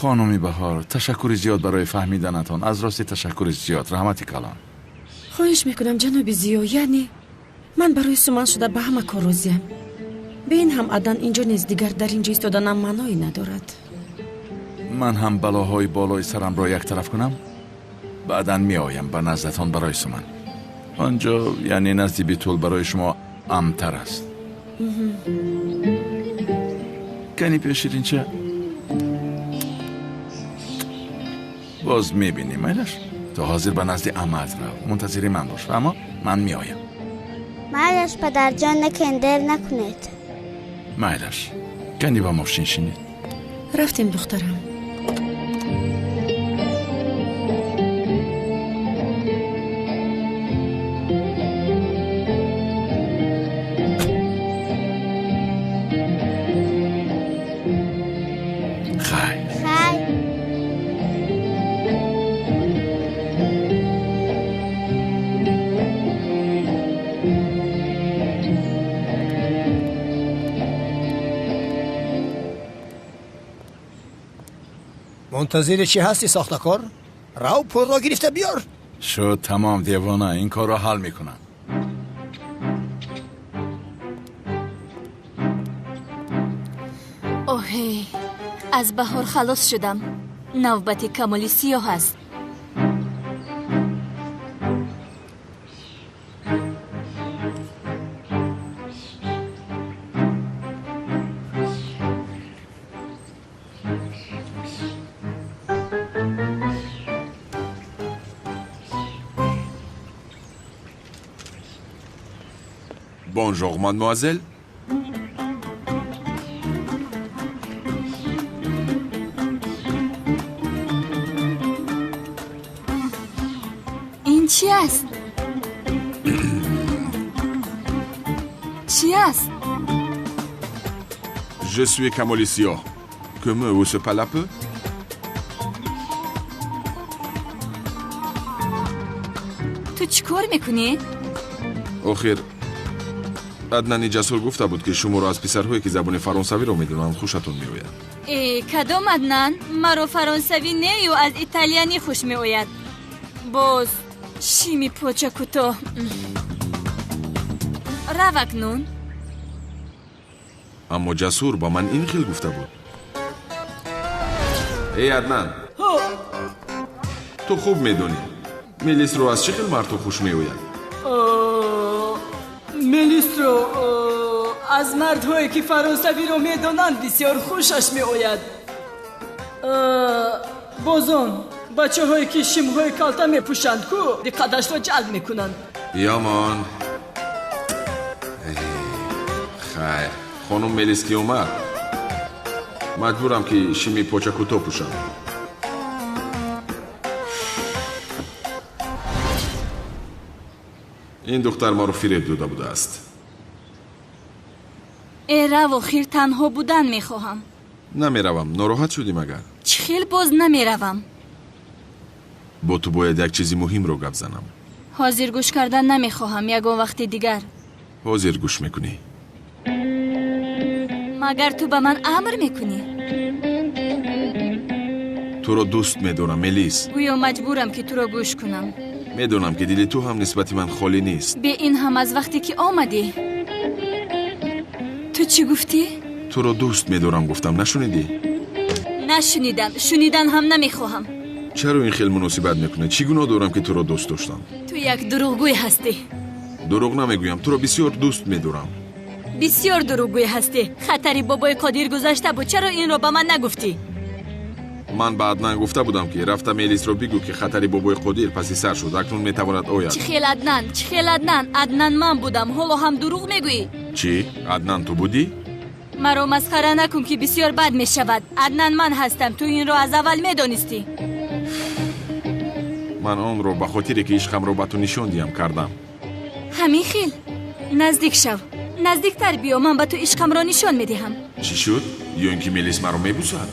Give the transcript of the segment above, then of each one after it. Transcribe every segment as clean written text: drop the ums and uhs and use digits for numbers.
Хонуми Баҳор, ташаккури зиёд барои фаҳмиданатон. Аз рости ташаккури зиёд. Раҳмати калон. Хоҳиш мекунам, ҷаноби Зиё, яъне ман барои суман шуда ба ҳама кор розиям. Бе ин ҳам Адан инҷо нест, дигар дар инҷо истоданам маъное надорад. Ман ҳам балоҳои болои сарамро яктараф кунам, баъдан меоям ба наздатон барои суман. Он ҷо, яъне назди Битул, барои шумо амнтар аст. Кани биё, ширинча, боз мебинем, майлаш? То ҳозир ба назди амаат рав, мунтазири ман бош, аммо ман меоям. Майлаш, падарҷон, накен, дер накунед. Майлаш, кани ба мошин шинед. Рафтем, духтарам. Хайр. Хайр. Мунтазири чӣ ҳасти, сохтакор? Рав, пулро гирифта биёр. Шуд тамом, девона, ин корро ҳал мекунам. Оҳе, аз Баҳор халос шудам. Навбати Камоли Сиёҳ аст. Bonjour, mademoiselle. Ин чӣ аст? Чӣ аст? Je suis Kamoli Sio. Que me ou se palape? Ту чӣ кор мекунӣ? Охир, Аднани Ҷасур гуфта буд, ки шуморо аз писарҳое, ки забони фаронсавиро медонанд, хушатон меояд. Э, кадом Аднан? Маро фаронсавӣ нею аз италиянӣ хуш меояд. Боз шими поча кӯтоҳ. Рав акнун. Аммо Ҷасур ба ман ин хел гуфта буд. Эй, Аднан, ту хуб медонӣ, Мелисро аз чӣ хел мардҳо хуш меояд? Мелисро аз мардҳое, ки фаронсавиро медонанд, бисёр хушаш меояд. Боз он бачаҳое, ки шимҳои калта мепӯшанд ку, диққаташро ҷалб мекунанд. Биёмон. Хайр, хонум Мелис ки омад, маҷбурам, ки шими поча кӯтоҳ пӯшам. Ин духтар маро фиреб дода будааст. Э, рав, охир танҳо будан мехоҳам. Намеравам. Нороҳат шудӣ магар? Чӣ хел боз намеравам? Бо ту бояд як чизи муҳимро гап занам. Ҳозир гӯш кардан намехоҳам, ягон вақти дигар. Ҳозир гӯш мекунӣ. Магар ту ба ман амр мекунӣ? Туро дӯст медорам, Мелис. Гӯё маҷбурам, ки туро гӯш кунам. Медонам, ки дили ту ҳам нисбати ман холӣ нест. Бе ин ҳам аз вақте ки омадӣ. Ту чӣ гуфтӣ? Туро дӯст медорам гуфтам, нашунидӣ? Нашунидам, шунидан ҳам намехоҳам. Чаро ин хел муносибат мекунӣ? Чӣ гуноҳ дорам, ки туро дӯст доштам? Ту як дурӯғгӯй ҳастӣ. Дурӯғ намегӯям, туро бисёр дӯст медорам. Бисёр дурӯғгӯй ҳастӣ. Хатари бобои Қодир гузашта буд, чаро инро ба ман нагуфтӣ? Ман ба Аднан гуфта будам, ки рафта Мелисро бигӯ, ки хатари бобои Қодир паси сар шуд, акнун метавонад ояд. Чӣ хел Аднан? Чӣ хел Аднан? Аднан ман будам, ҳоло ҳам дурӯғ мегӯӣ? Чӣ? Аднан ту будӣ? Маро масхара накун, ки бисёр бад мешавад. Аднан ман ҳастам, ту инро аз аввал медонистӣ. Ман онро ба хотире, ки ишқамро ба ту нишон диҳам, кардам. Ҳамин хел? Наздик шав, наздиктар биё, ман ба ту ишқамро нишон медиҳам. Чӣ шуд? Ё ин ки Мелис маро мебусад?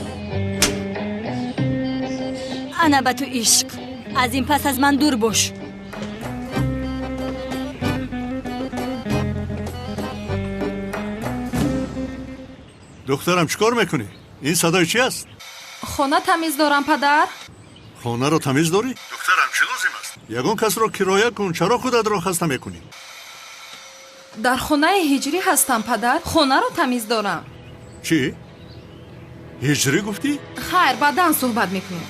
Ана ба ту ишқ. Аз ин пас аз ман дур бош. Духтарам, чӣ кор мекунӣ? Ин садои чи аст? Хона тамиз дорам, падар. Хонаро тамиз дорӣ? Духтарам, чӣ лозим аст? Ягон касро кироя кун, чаро худатро хаста мекунӣ? Дар хонаи ҳиҷрӣ ҳастам, падар. Хонаро тамиз дорам. Чӣ? Ҳиҷрӣ гуфтӣ? Хайр, баъдан суҳбат мекунем.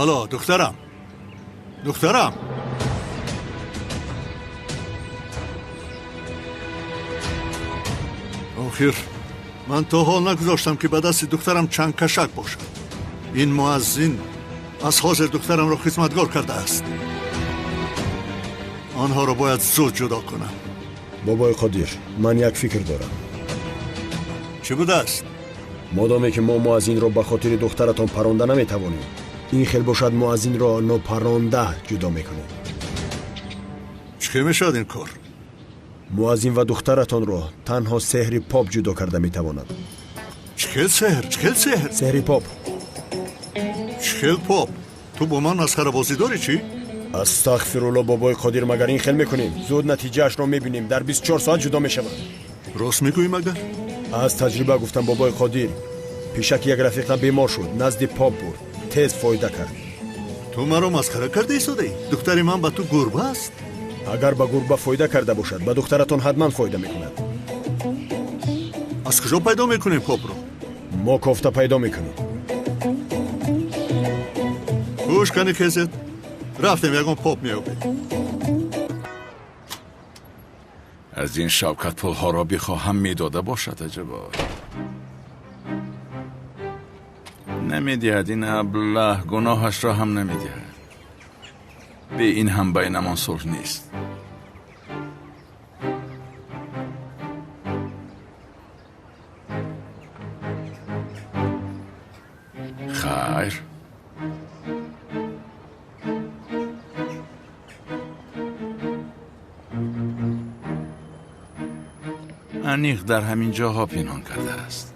Алло, духтарам. Духтарам. Охир, ман то ҳол нагузоштам, ки ба дасти духтарам чанд кашак бошад. Ин муаззин аз ҳозир духтарамро хизматгор кардааст. Онҳоро бояд зуд ҷудо кунам. Бобои Қодир, ман як фикр дорам. Чӣ будааст? Модоме ки мо муаззинро ба хотири духтаратон паронда наметавонем, ин хел бошад муаззинро нопаронда ҷудо мекунем. Чӣ хел мешавад ин кор? Муаззин ва духтаратонро танҳо сеҳри поп ҷудо карда метавонад. Чӣ хел сеҳр? Чӣ хел сеҳр? Сеҳри поп. Чӣ хел поп? Ту бо ман масхарабозӣ дорӣ чӣ? Астағфирулло, бобои Қодир, магар ин хел мекунем? Зуд натиҷаашро мебинем, дар 24 соат ҷудо мешавад. Рост мегӯӣ магар? Аз таҷриба гуфтам, бобои Қодир. Пешаки як рафиқам бемор шуд, назди поп бурд, тез фоида кард. Ту маро масхара карда истодаӣ? Духтари ман ба ту гурба аст? Агар ба гурба фоида карда бошад, ба духтаратон ҳатман фоида мекунад. Аз куҷо пайдо мекунем попро? Мо кофта пайдо мекунем. Гӯш кани хезет, рафтем ягон поп меёбем. Аз ин Шавкат пулҳоро бихоҳам медода бошад, аҷабо. Намедиҳад ин аблаҳ, гуноҳашро ҳам намедиҳад. Бе ин ҳам байнамон сулҳ нест. Хайр. Аниқ дар ҳамин ҷоҳо пинҳон кардааст.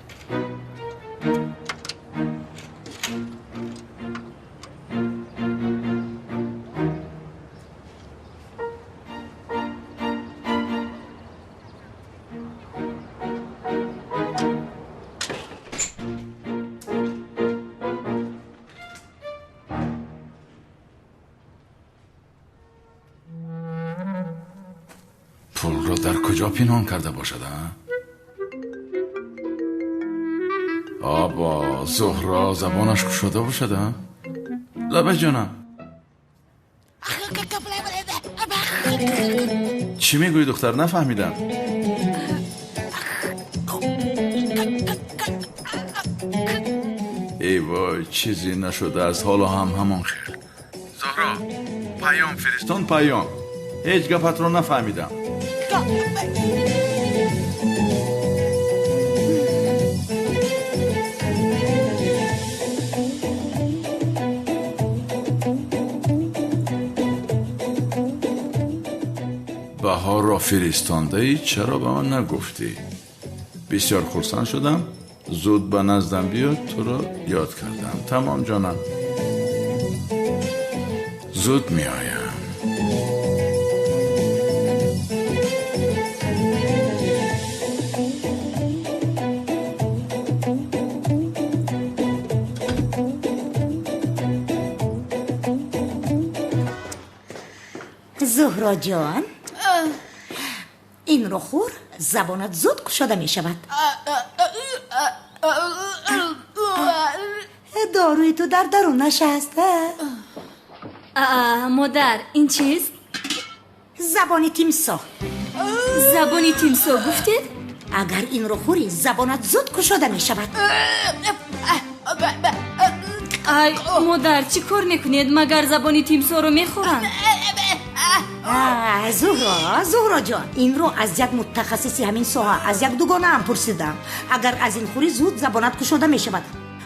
Пулро дар куҷо пинҳон карда бошад, а? Обо, Зуҳро забонаш кушода бошад, а? Лаба ҷонам. Чӣ мегӯӣ, духтар? Нафаҳмидам. Эй вой, чизе нашудааст, ҳоло ҳам ҳамон хел. Зуҳро, паём фиристон, паём. Ҳеҷ гапатро нафаҳмидам. Баҳорро фиристондаӣ, чаро ба ман нагуфтӣ? Бисёр хурсанд шудам. Зуд ба наздам биё, туро ёд кардам. Тамом ҷонам, зуд меоям. Зуҳро ҷон, инро хӯр, забонат зуд кушода мешавад. Доруи ту дар дарунаш аст. Модар, ин чист? Забони тимсоҳ. Забони тимсоҳ гуфтед? Агар инро хӯрӣ, забонат зуд кушода мешавад. Ай, модар, чӣ кор мекунед? Магар забони тимсоҳро мехӯранд? Зуҳро, Зуҳро ҷон, инро аз як мутахассиси ҳамин соҳа, аз як дугонаам пурсидам. Агар аз ин хӯрӣ, зуд забонат кушода мешавад.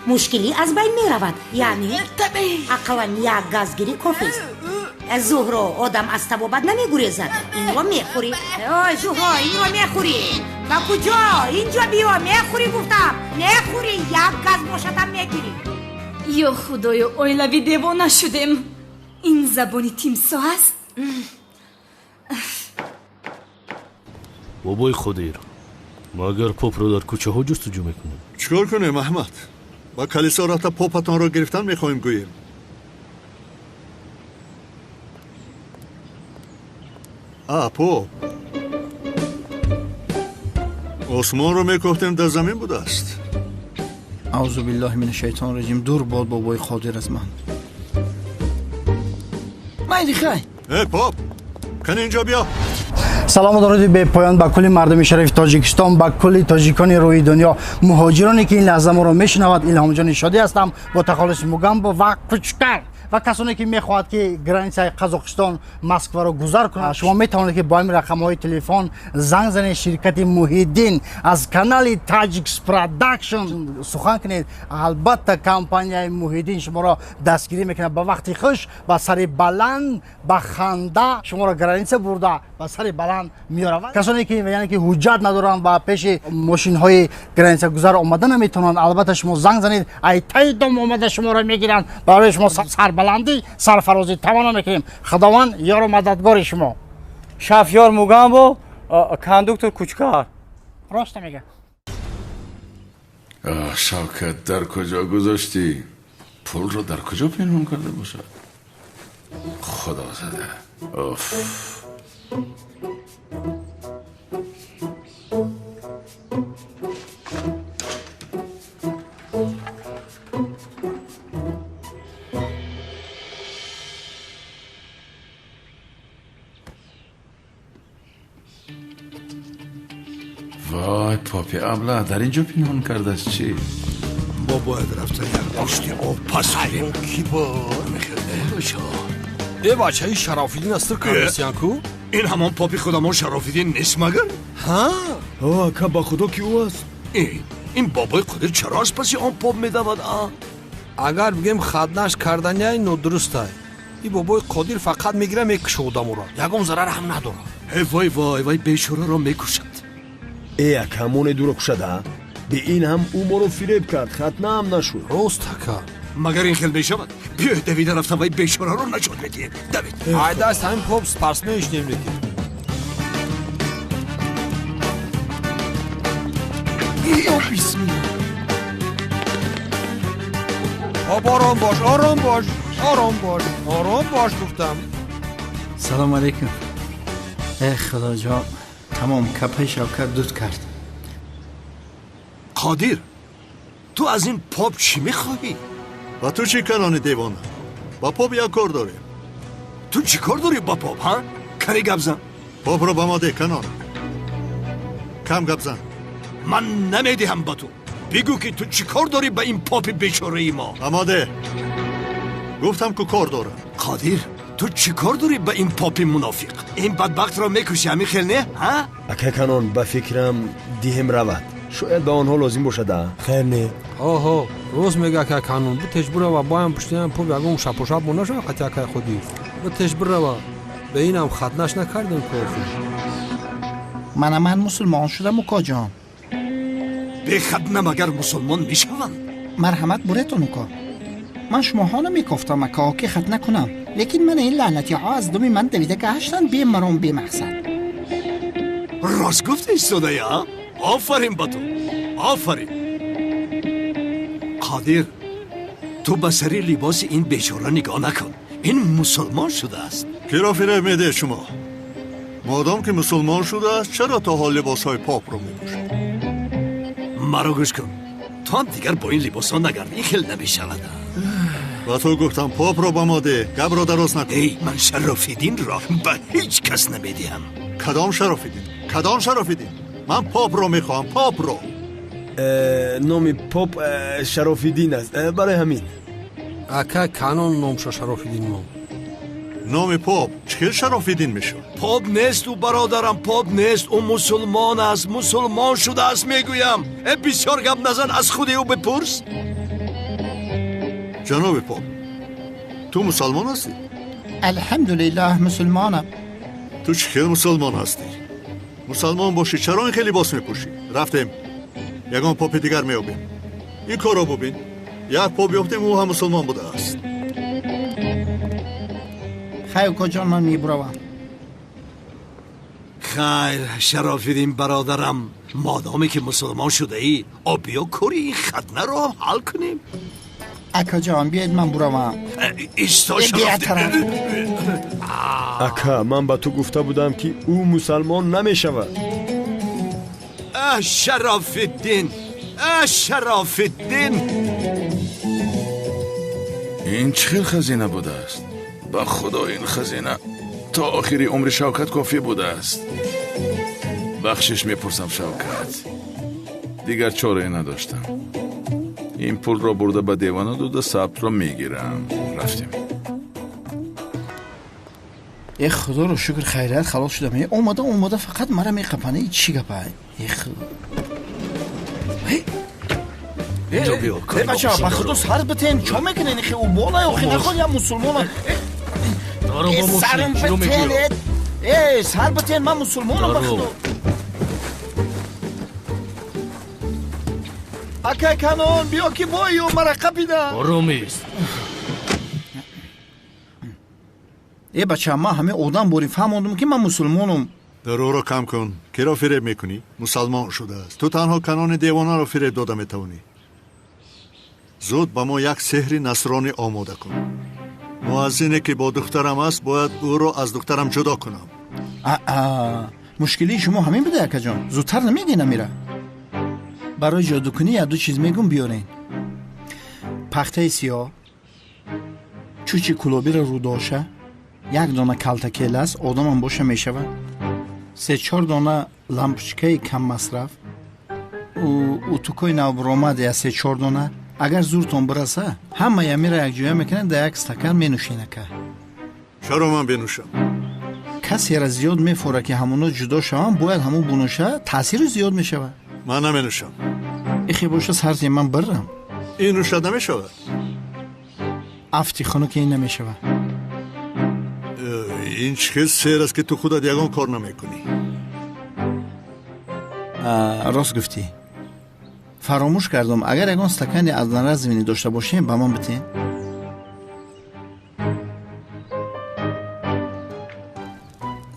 Мушкилӣ аз байн меравад. Яъне ақаллан як газгирӣ кофист. Зуҳро, одам аз табобат намегурезад. Инро мехӯрӣ. Ой, Зуҳро, инро мехӯрӣ. Ба куҷо? Инҷо биё, мехӯрӣ гуфтам. Мехӯрӣ, як газ бошадам мегирӣ. Ё худоё, оилавӣ девона шудем. Ин забони тимсоҳ аст? Бобои Қодир, магар попро дар кӯчаҳо ҷустуҷӯ мекунем? Чӣ кор кунем, Аҳмад? Ба калисо рафта попатонро гирифтан мехоҳем гӯем. А, поп. Осмонро мекофтем, дар замин будааст. Аузу биллаҳи мина шайтон раҷим. Дур бод бобои Қодир аз ман. Майли хай. Э, поп, кани инҷо биё. Салому дуруди бепоён ба кулли мардуми шарифи Тоҷикистон, ба кулли тоҷикони рӯи дунё, муҳоҷироне ки ин лаҳза моро мешунавад. Илҳомҷони Шодӣ ҳастам бо тахаллуси Мугамбо ва Кучкар ва касоне ки мехоҳад ки границаи Қазоқистон Москваро гузар кунад, шумо метавонед ки бо ҳамин рақамҳои телефон занг занед. Ширкати Муҳиддин аз канали Таҷикс Продакшн сухан кунед. Албатта компанияи Муҳиддин шуморо дастгирӣ мекунад. Ба вақти хуш, ба сари баланд, ба ханда шуморо граница бурда ба сари баланд меоравад. Касоне ки яъне ки ҳуҷҷат надоранд ва пеши мошинҳои граница гузар омада наметавонанд, албатта шумо занг занед, ай таи дом омада шуморо мегиранд. Барои шумо сарбаландӣ, сарфарозӣ таманно мекунем. Худованд ёру мададгори шумо. Шафёр Мугамбо, кондуктор Кучкар. Рост мега. Шавкат, дар куҷо гузоштӣ? Пулро дар куҷо пинҳон карда бошад? Худо зада. Уф. Вой, попи абла дар инҷо пинҳон кардааст чӣ? Мо бояд рафта як пушти об пас кунем. Ки бо Э, бачаи Шарофиддин аст кардасиянку? Ин ҳамон попи худамон Шарофиддин нест магар? Ҳа? О, ака, ба худо ки ӯ аст. Ин бобои Қодир чаро аз паси он поп медавад, а? Агар бигем хатнаш карданяй нодурустай. Ин бобои Қодир фақат мегира мекуша одаморо. Ягон зарар ҳам надорад. Э, вой вой вой, бечораро мекушад. Э, ака, моне дуро кушад, а? Бе ин ҳам ӯ моро фиреб кард, хатна ҳам нашуд. Рост, ака. Магар ин хел мешавад? Биёед давида рафта вай бечораро наҷот медиҳем. Давид. Ай даст ҳамин поп спортсмен шудем лекин. Ё бисмилла. Поп, ором бош, ором бош, ором бош, ором бош гуфтам. Салом алейкум. Э, худоҷон, тамом капаи Шавкат дуд кард. Қодир, ту аз ин поп чӣ мехоҳӣ? Ба ту чӣ, канони девона? Ба поп як кор дорем. Ту чӣ кор дорӣ ба поп, ҳа? Кани гап зан. Попро ба мо деҳ, канон. Кам гап зан. Ман намедиҳам ба ту. Бигӯ ки ту чӣ кор дорӣ ба ин попи бечораи мо? Ба мо деҳ. Гуфтам ку кор дорам. Қодир, ту чӣ кор дорӣ ба ин попи мунофиқ? Ин бадбахтро мекушӣ, ҳамин хел не, ҳа? Ака канон, ба фикрам диҳем равад. Шояд ба онҳо лозим бошад, а? Хайр не. Оҳо, рост мега ака канон. Битеш бирава, боям пуштиам поп ягон шапошап мо нашава қати акай Қодир. Битеш бирава. Ба инам хатнаш накардем кофир. Мана ман мусулмон шудам, укоҷон. Бехатна магар мусулмон мешаванд? Марҳамат буретон, уко. Ман шумоҳо намекофтам, ака, ки хатна кунам. Лекин мана ин лаънатиҳо аз думи ман давида гаштанд бемаром бемақсад. Рост гуфта истодаи, а? Офарин ба ту, офарин. Қодир, ту ба сари либоси ин бечора нигоҳ накун. Ин мусулмон шудааст. Киро фиреб медиҳед шумо? Модом ки мусулмон шудааст, чаро то ҳол либосҳои попро мепӯшад? Маро гӯш кун. Ту ҳам дигар бо ин либосҳо нагард, ин хел намешавад. Ба ту гуфтам попро ба мо деҳ, гапро дароз накун. Эй, ман Шарофиддинро ба ҳеҷ кас намедиҳам. Кадом Шарофиддин? Кадом Шарофиддин? Ман попро мехоҳам, попро. Номи поп Шарофиддин аст, барои ҳамин. Ака канон номша Шарофиддин мо. Номи поп чӣ хел Шарофиддин мешавад? Поп нест ӯ, бародарам, поп нест. Ӯ мусулмон аст, мусулмон шудааст мегӯям. Э, бисёр гап назан, аз худи ӯ бипурс. Ҷаноби поп, ту мусалмон ҳастӣ? Алҳамдулиллаҳ, мусулмонам. Ту чӣ хел мусулмон ҳастӣ? Мусалмон бошӣ, чаро ин хел либос мепӯшӣ? Рафтем, ягон попи дигар меёбем. Ин корро бубин. Як поп ёфтем, ӯ ҳам мусулмон будааст. Хай, укоҷон, ман мебуравам. Хайр, Шарофиддин бародарам, модоме ки мусулмон шудаӣ, биё кори ин хатнаро ҳам ҳал кунем. Акаҷон, биёед ман буравам. Исто. Биятарам. Ака, ман ба ту гуфта будам, ки ӯ мусалмон намешавад. Шарофиддин, Шарофиддин, ин чӣ хел хазина будааст? Ба худо, ин хазина то охири умри Шавкат кофӣ будааст. Бахшиш мепурсам, Шавкат, дигар чорае надоштам. Ин пулро бурда ба девона дода, сабтро мегирам. Рафтем. Э, худоро шукр, хайрият, халос шудам. Э, омада омада фақат мара меқапана. И чӣ гапа? Э, худо! Э, бача, ба худо, сар битен, чо мекунен? Хе уболай, охи наход я мусулмона. Сарм битен, э, сар битен, ман мусулмонам, ба худо. Акай Канон, биё ки бою мара қапида. Оромист. Э, бача, ман ҳамин одам борим фаҳмондум, ки ман мусулмонам. Дарӯро кам кун. Киро фиреб мекунӣ? Мусалмон шудааст. Ту танҳо Канони девонаро фиреб дода метавонӣ. Зуд ба мо як сеҳри насронӣ омода кун. Муаззине ки бо духтарам аст, бояд ӯро аз духтарам ҷудо кунам. Аа, мушкилии шумо ҳамин буда, акаҷон? Зудтар намегӯй намира. Барои ҷодукунӣ якду чиз мегӯм, биёрен: пахтаи сиёҳ, чӯчи кулобиро рӯдоша, як дона калтакелас, одамам боша мешавад, се-чор дона лампочкаи каммасраф, утукои навбуромад я се-чор дона. Агар зуртон бираса, ҳама ямира якҷоя мекунед, дар як стакан менӯшен, ака. Чаро ман бинӯшам? Касера зиёд мефора, ки ҳамоно ҷудо шаванд, бояд ҳамон бунӯша, таъсиру зиёд мешавад. Ман наменӯшам. Ихе боша, сарзе ман бирам. Ин нӯшад намешавад. Афти хунук ин намешавад. Ин чӣ хел сеҳр аст, ки ту худат ягон кор намекунӣ? Рост гуфтӣ, фаромӯш кардам. Агар ягон стакани аз наразвини дошта бошем, ба ман битен.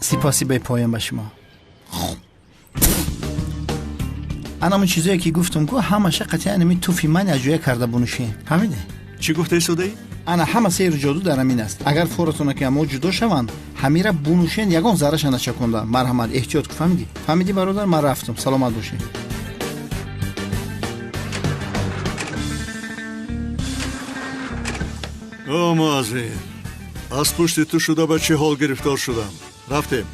Сипоси бепоён ба шумо. Анамон чизое ки гуфтам ку, ҳамаша қатъи анами туфи ман якҷоя карда бунӯшем, фаҳмиде? Чӣ гуфта истодаӣ? Ана, ҳама сеҳру ҷоду дар ҳамин аст. Агар форатона ки мо ҷудо шаванд, ҳамира бунӯшен, ягон зарраша начаконда. Марҳамат, эҳтиёт ку, фаҳмидӣ? Фаҳмидӣ, бародар? Ман рафтам, саломат бошед. О, муаззин, аз пушти ту шуда ба чӣ ҳол гирифтор шудам. Рафтем.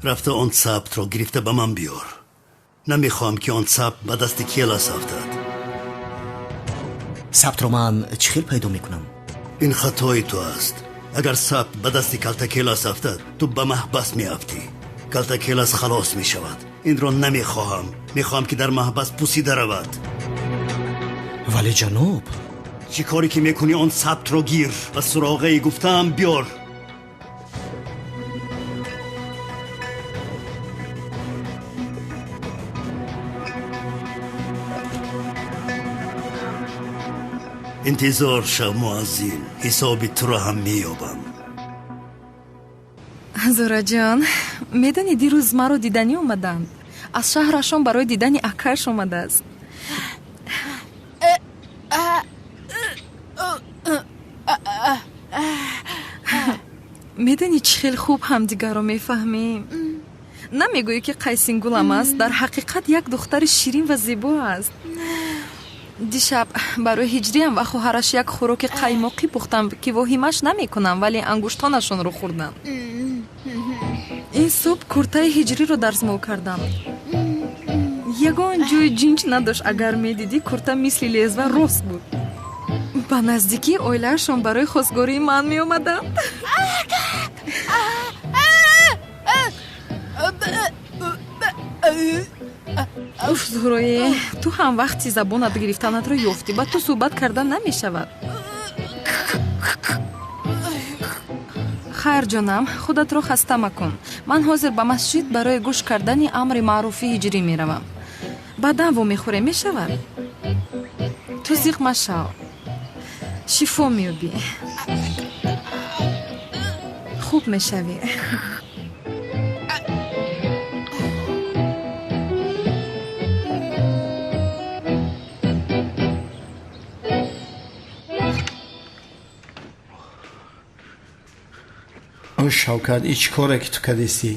Рафта он сабтро гирифта ба ман биёр. Намехоҳам, ки он сабт ба дасти Келас афтад. Сабтро ман чӣ хел пайдо мекунам? Ин хатои ту аст. Агар сабт ба дасти Калтакелас афтад, ту ба маҳбас меафтӣ, Калтакелас халос мешавад. Инро намехоҳам. Мехоҳам, ки дар маҳбас пусида равад. Вале, ҷаноб. Чӣ коре ки мекунӣ, он сабтро гир ва суроғаи гуфтаам биёр. Интизор шав, муаззин, ҳисоби туро ҳам меёбам. Зораҷон, медонӣ, дирӯз маро диданӣ омаданд. Аз шаҳрашон барои дидани акаш омадааст. Медонӣ, чӣ хел хуб ҳамдигарро мефаҳмем. Намегӯӣ, ки Қайсингулам аст, дар ҳақиқат як духтари ширин ва зебо аст. Дишаб барои Ҳиҷриям ва хоҳараш як хӯроки қаймоқӣ пухтам, ки воҳимаш намекунам, вале ангуштонашонро хӯрдам. Ин субҳ куртаи Ҳиҷриро дарзмол кардам, ягон ҷои ҷинҷ надошт. Агар медидӣ, курта мисли лезва рост буд. Ба наздикии оилаашон барои хостгории ман меомаданд. Уф, Зуҳрое, ту ҳам вақти забонат гирифтанатро ёфтӣ. Ба ту суҳбат кардан намешавад. Хайр, ҷонам, худатро хаста макун. Ман ҳозир ба масҷид барои гӯш кардани амри маъруфи Ҳиҷрӣ меравам. Баъдан вомехӯрем, мешавад? Ту зиқ машав, шифо меёбӣ, хуб мешавӣ. О Шавкат, и чӣ коре ки ту кардистӣ?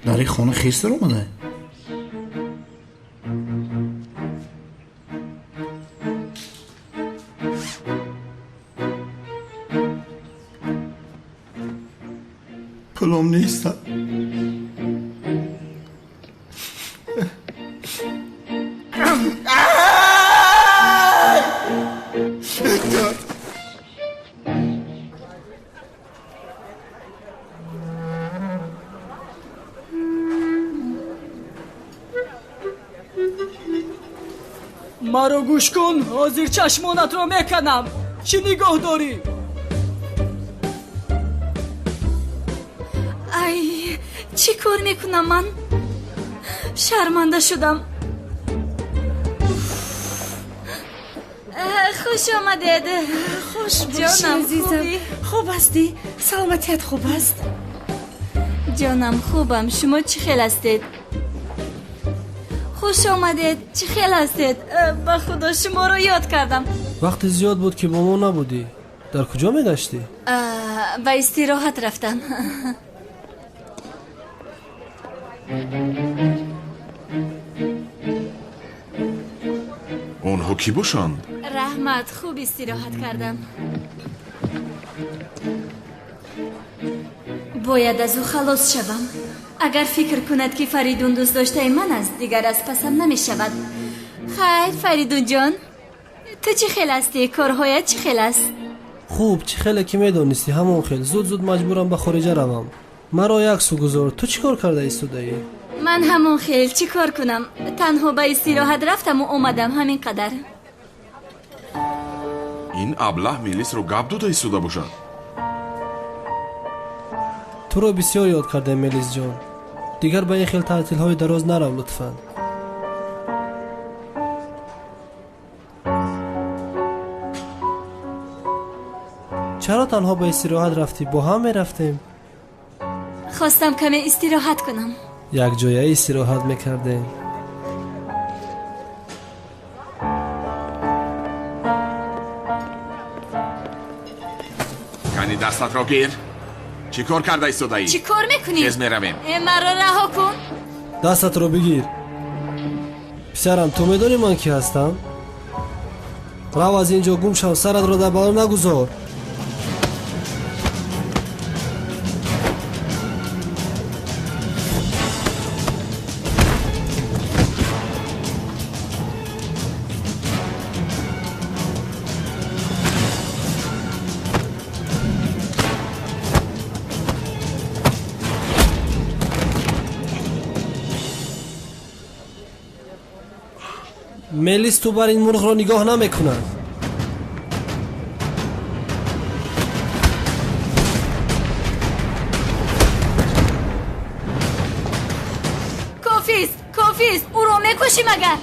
Дар ин хона хис даромада? Пулом нест. Маро гӯш кун, ҳозир чашмонатро меканам. Чӣ нигоҳ дорӣ? Ай, чӣ кор мекунам ман? Шарманда шудам. Хуш омадед. Хуш ҷонам, азизам. Хуб ҳастӣ? Саломатият хуб аст? Ҷонам, хубам. Шумо чӣ хел ҳастед? Хуш омадед. Чӣ хел ҳастед? Ба худо шуморо ёд кардам. Вақти зиёд буд ки бо мо набудӣ. Дар куҷо мегаштӣ? Ба истироҳат рафтам. Онҳо кӣ бошанд? Раҳмат, хуб истироҳат кардам. Бояд аз ӯ халос шавам. Агар фикр кунад ки Фаридун дӯстдоштаи ман аст, дигар аз пасам намешавад. Хайр, Фаридунҷон, ту чӣ хел ҳастӣ? Корҳоят чӣ хел аст? Хуб, чӣ хеле ки медонистӣ, ҳамон хел. Зуд зуд маҷбурам ба хориҷа равам. Маро як су гузор. Ту чӣ кор карда истодаӣ? Ман ҳамон хел, чӣ кор кунам? Танҳо ба истироҳат рафтаму омадам, ҳамин қадар. Ин аблаҳ Мелисро гап дода истода бошад. Туро бисёр ёд кардем, Мелисҷон. Дигар ба ин хел таътилҳои дароз нарав, лутфан. Чаро танҳо ба истироҳат рафтӣ? Бо ҳам мерафтем. Хостам каме истироҳат кунам. Якҷоя истироҳат мекардем. Кани дастатро гир. Чӣ кор карда истодаӣ? Чӣ кор мекунӣ? Тез меравем. Маро раҳо кун. Дастатро бигир. Писарам, ту медонӣ ман кӣ ҳастам? Рав аз ин ҷо гум шав, саратро дар бало нагузор. Мелис ту бар ин мурғро нигоҳ намекунад. Кофист, кофист, ӯро мекушӣ магар?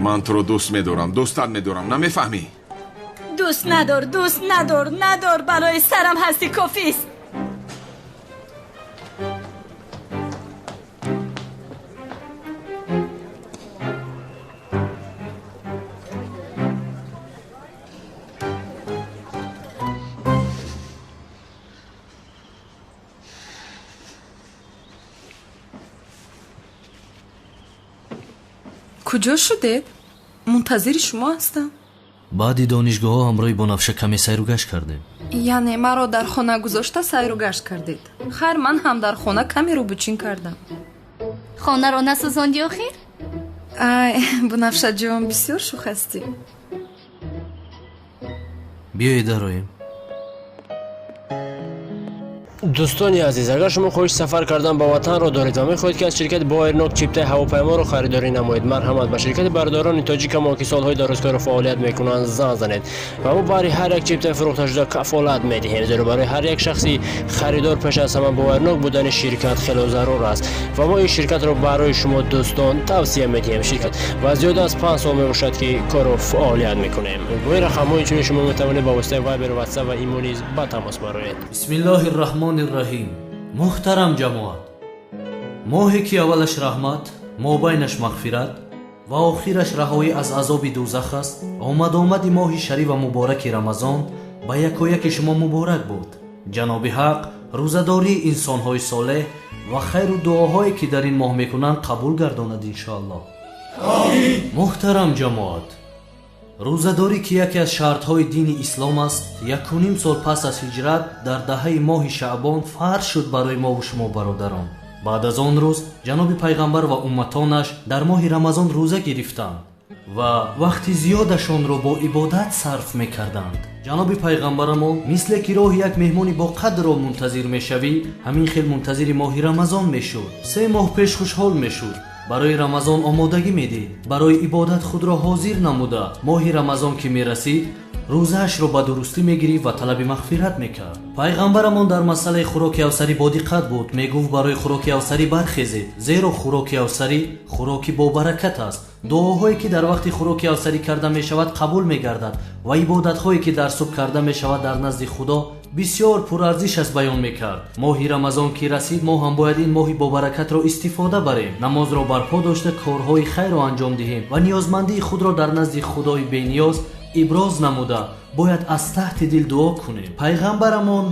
Ман туро дӯст медорам, дӯстат медорам, намефаҳмӣ? Дӯст надор, дӯст надор, надор, барои сарам ҳасти, кофист. Куҷо шудед? Мунтазири шумо ҳастам. Баъди донишгоҳҳо ҳамроҳи Бонафша каме сайру гашт кардем. Яъне маро дар хона гузошта сайру гашт кардед? Хайр, ман ҳам дар хона каме рӯбучин кардам. Хонаро насӯзонди охир? Ай, Бунафшаҷон, бисёр шӯх ҳастӣ. Биёед дароем. Дӯстони азиз, агар шумо хоҳиши сафар кардан ба ватанро доред ва мехоҳед, ки аз ширкати Боэрнок чиптаи ҳавопайморо харидорӣ намоед, марҳамат ба ширкати бародарони тоҷикамон, ки солҳои дарозкору фаъолият мекунанд, занг занед ва мо баҳри ҳар як чиптаи фурӯхташуда кафолат медиҳем, зеро барои ҳар як шахси харидор пеш аз ҳама боварнок будани ширкат хело зарур аст ва мо ин ширкатро барои шумо дӯстон тавсия медиҳем. Ширкат ва зиёда аз 5 сол мебошад, ки кору фаъолият мекунем. Бо ин рақамҳо инчунин шумо метавонед ба воситаи Вайбер, Ватсап ва Имо низ ба тамос бароед. Бисмиллоҳир раҳмони раҳим. Муҳтарам ҷамоат, моҳе ки аввалаш раҳмат, мобайнаш мағфират, Ва охираш раҳоӣ аз азоби дӯзах аст. Омад-омади моҳи шариф ва мубораки Рамазон ба якояки шумо муборак буд. Ҷаноби Ҳақ рӯзадории инсонҳои солеҳ ва хайру дуоҳое ки дар ин моҳ мекунанд қабул гардонад иншоаллоҳ. Муҳтарам ҷамоат, рӯзадорӣ ки яке аз шартҳои дини ислом аст, 1.5 сол пас аз ҳиҷрат дар даҳаи моҳи Шаъбон фарз шуд барои мову шумо бародарон. Баъд аз он рӯз ҷаноби пайғамбар ва умматонаш дар моҳи Рамазон рӯза гирифтанд ва вақти зиёдашонро бо ибодат сарф мекарданд. Ҷаноби пайғамбарамон мисле ки роҳи як меҳмони бо қадрро мунтазир мешавӣ, ҳамин хел мунтазири моҳи Рамазон мешуд. 3 моҳ пеш хушҳол мешуд, барои Рамазон омодагӣ медид, барои ибодат худро ҳозир намуда. Моҳи Рамазон ки мерасид, рӯзаашро ба дурустӣ мегирифт ва талаби мағфират мекард. Пайғамбарамон дар масъалаи хӯроки авсарӣ бодиққат буд. Мегуфт барои хӯроки авсарӣ бархезед, зеро хӯроки авсарӣ хӯроки бобаракат аст. Дуоҳое ки дар вақти хӯроки авсарӣ карда мешавад қабул мегардад ва ибодатҳое ки дар субҳ карда мешавад дар назди Худо бисёр пурарзиш аст баён мекард. Моҳи Рамазон ки расид, мо ҳам бояд ин моҳи бобаракатро истифода барем, намозро барпо дошта корҳои хайрро анҷом диҳем ва ниёзмандии худро дар назди Худои бениёз иброз намуда бояд аз таҳти дил дуо кунем. Пайғамбарамон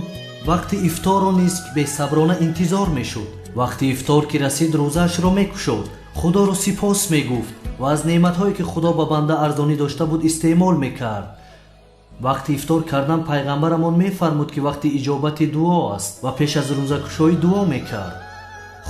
вақти ифторро низ бесаброна интизор мешуд. Вақти ифтор ки расид, рӯзаашро мекушод, Худоро сипос мегуфт ва аз неъматҳое ки Худо ба банда арзонӣ дошта буд истеъмол мекард. Вақти ифтор кардан пайғамбарамон мефармуд ки вақти иҷобати дуо аст ва пеш аз рӯзакушоӣ дуо мекард.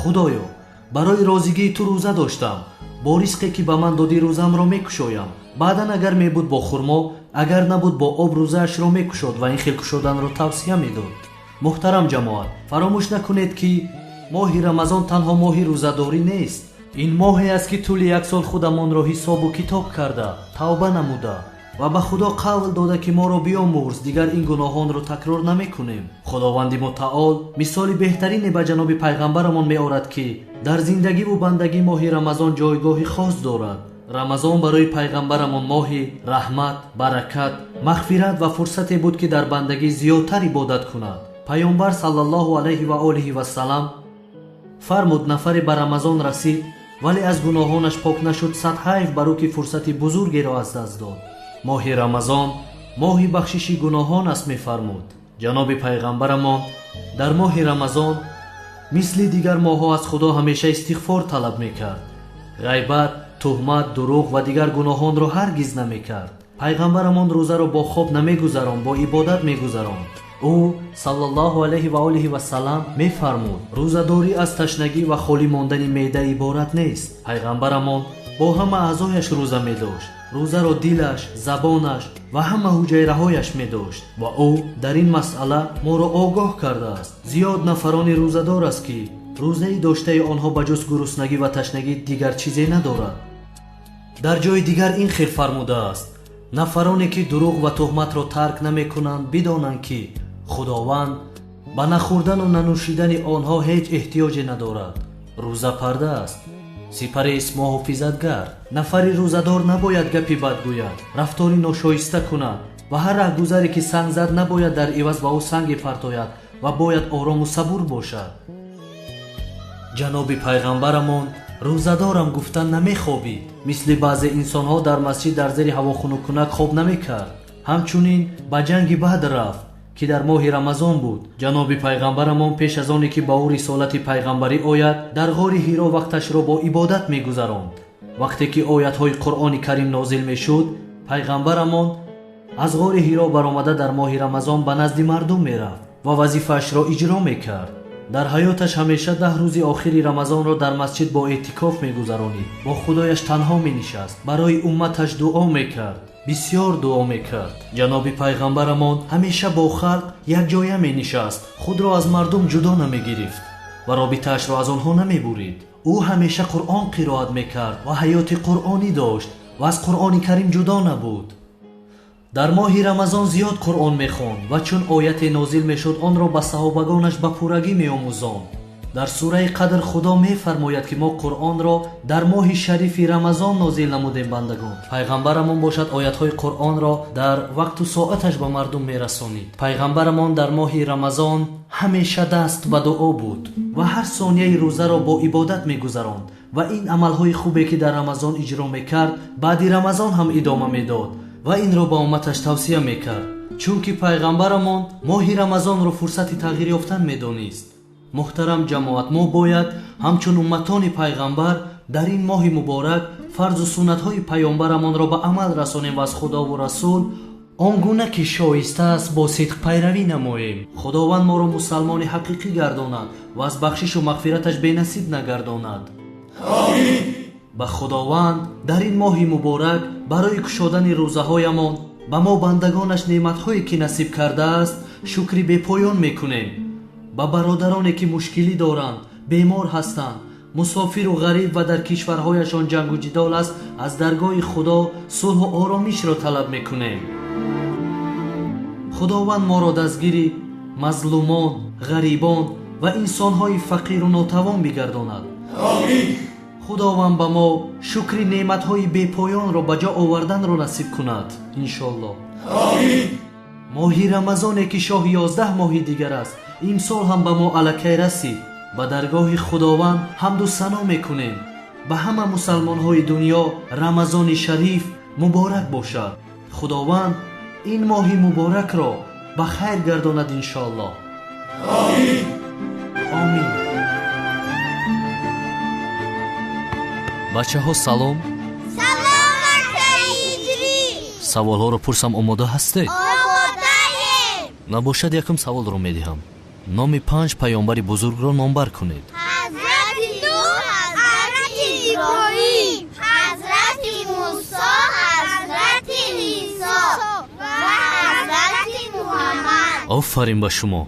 Худоё, барои розигии ту рӯза доштам, бо ризқе ки ба ман додӣ рӯзамро мекушоям. Баъдан агар мебуд бо хурмо, агар набуд бо об рӯзаашро мекушод ва ин хел кушоданро тавсия медод. Муҳтарам ҷамоат, фаромӯш накунед ки моҳи Рамазон танҳо моҳи рӯзадорӣ нест. Ин моҳе аст ки тӯли як сол худамонро ҳисобу китоб карда, тавба намуда ва ба Худо қавл дода ки моро биомӯрз, дигар ин гуноҳонро такрор намекунем. Худованди мутаол мисоли беҳтарине ба ҷаноби пайғамбарамон меорад ки дар зиндагиву бандагӣ моҳи Рамазон ҷойгоҳи хос дорад. Рамазон барои пайғамбарамон моҳи раҳмат, баракат, мағфират ва фурсате буд ки дар бандагӣ зиёдтар ибодат кунад. Пайғамбар саллаллоҳу алайҳи ва олиҳи вассалам фармуд: нафаре ба Рамазон расид, вале аз гуноҳонаш пок нашуд, сад ҳайф бар ӯ ки фурсати бузургеро аз даст дод. Моҳи Рамазон моҳи бахшиши гуноҳон аст, мефармуд. Ҷаноби пайғамбарамон дар моҳи Рамазон мисли дигар моҳҳо аз Худо ҳамеша истиғфор талаб мекард. Ғайбат, туҳмат, дурӯғ ва дигар гуноҳонро ҳаргиз намекард. Пайғамбарамон рӯзаро бо хоб намегузаронд, бо ибодат мегузаронд. Ӯ саллаллоҳу алайҳи ва олиҳи вассалам мефармуд: рӯзадорӣ аз ташнагӣ ва холӣ мондани меъда иборат нест. Пайғамбарамон бо ҳама аъзояш рӯза медошт. Рӯзаро дилаш, забонаш ва ҳама ҳуҷайраҳояш медошт ва ӯ дар ин масъала моро огоҳ кардааст. Зиёд нафарони рӯзадор аст ки рӯзаи доштаи онҳо ба ҷуз гуруснагӣ ва ташнагӣ дигар чизе надорад. Дар ҷои дигар ин хел фармудааст: нафароне ки дурӯғ ва туҳматро тарк намекунанд, бидонанд ки Худованд ба нахӯрдану нанӯшидани онҳо ҳеҷ эҳтиёҷе надорад. Рӯза парда аст, сипарест муҳофизатгар. Нафари рӯзадор набояд гапи бад гӯяд, рафтори ношоиста кунад ва ҳар раҳгузаре ки санг зад набояд дар иваз ба ӯ санге партояд ва бояд орому сабур бошад. Ҷаноби пайғамбарамон рӯзадорам гуфта намехобид. Мисли баъзе инсонҳо дар масҷид дар зери ҳавохунуккунак хоб намекард. Ҳамчунин ба ҷанги Бадр рафт ки дар моҳи Рамазон буд. Ҷаноби пайғамбарамон пеш аз оне ки ба ӯ рисолати пайғамбарӣ ояд, дар ғори Ҳиро вақташро бо ибодат мегузаронд. Вақте ки оятҳои Қуръони Карим нозил мешуд, пайғамбарамон аз ғори Ҳиро баромада дар моҳи Рамазон ба назди мардум мерафт ва вазифаашро иҷро мекард. Дар ҳаёташ ҳамеша 10 рӯзи охири Рамазонро дар масҷид бо эътикоф мегузаронид, бо Худояш танҳо менишаст, барои умматаш дуо мекард, бисёр дуо мекард. Ҷаноби пайғамбарамон ҳамеша бо халқ якҷоя менишаст, худро аз мардум ҷудо намегирифт ва робитаашро аз онҳо намебурид. Ӯ ҳамеша Қуръон қироат мекард ва ҳаёти қуръонӣ дошт ва аз Қуръони Карим ҷудо набуд. Дар моҳи Рамазон зиёд Қуръон мехонд ва чун ояте нозил мешуд, онро ба саҳобагонаш ба пуррагӣ меомӯзонд. Дар сураи Қадр Худо мефармояд ки мо Қуръонро дар моҳи шарифи Рамазон нозил намудем бандагон. Пайғамбарамон бошад оятҳои Қуръонро дар вақту соаташ ба мардум мерасонид. Пайғамбарамон дар моҳи Рамазон ҳамеша даст ба дуо буд ва ҳар сонияи рӯзаро бо ибодат мегузаронд. Ва ин амалҳои хубе ки дар Рамазон иҷро мекард, баъди Рамазон ҳам идома медод ва инро ба умматаш тавсия мекард, чунки пайғамбарамон моҳи Рамазонро фурсати тағйир ёфтан медонист. Муҳтарам ҷамоат, мо бояд ҳамчун умматони пайғамбар дар ин моҳи муборак фарзу суннатҳои паёмбарамонро ба амал расонем ва аз Худову Расул он гуна ки шоиста аст бо сидқ пайравӣ намоем. Худованд моро мусалмони ҳақиқӣ гардонад ва аз бахшишу мағфираташ бенасиб нагардонад. Омин. Ба Худованд дар ин моҳи муборак барои кушодани рӯзаҳоямон ба мо бандагонаш неъматҳое ки насиб кардааст шукри бепоён мекунем. Ба бародароне ки мушкилӣ доранд, бемор ҳастанд, мусофиру ғариб ва дар кишварҳояшон ҷангу ҷидол аст, аз даргоҳи Худо сулҳу оромишро талаб мекунем. Худованд моро дастгири мазлумон, ғарибон ва инсонҳои фақиру нотавон бигардонад. Омин. Худованд ба мо шукри неъматҳои бепоёнро ба ҷо оварданро насиб кунад, иншоллоҳ. Омин. Моҳи Рамазоне ки шоҳи 11 моҳи дигар аст, имсол ҳам ба мо аллакай расид. Ба даргоҳи Худованд ҳамду сано мекунем. Ба ҳама мусалмонҳои дунё Рамазони шариф муборак бошад. Худованд ин моҳи муборакро ба хайр гардонад, иншоаллоҳ. Омин. Омин. Бачаҳо, салом. Салом, акаи Ҳиҷрӣ. Саволҳоро пурсам, омода ҳастед? Омодаем. Набошад, якум саволро медиҳам. Номи 5 паёмбари бузургро номбар кунед. Ҳазрати Нуҳ, Ҳазрати Иброҳим, Ҳазрати Мусо, Ҳазрати Исо ва Ҳазрати Муҳаммад. Офарин ба шумо.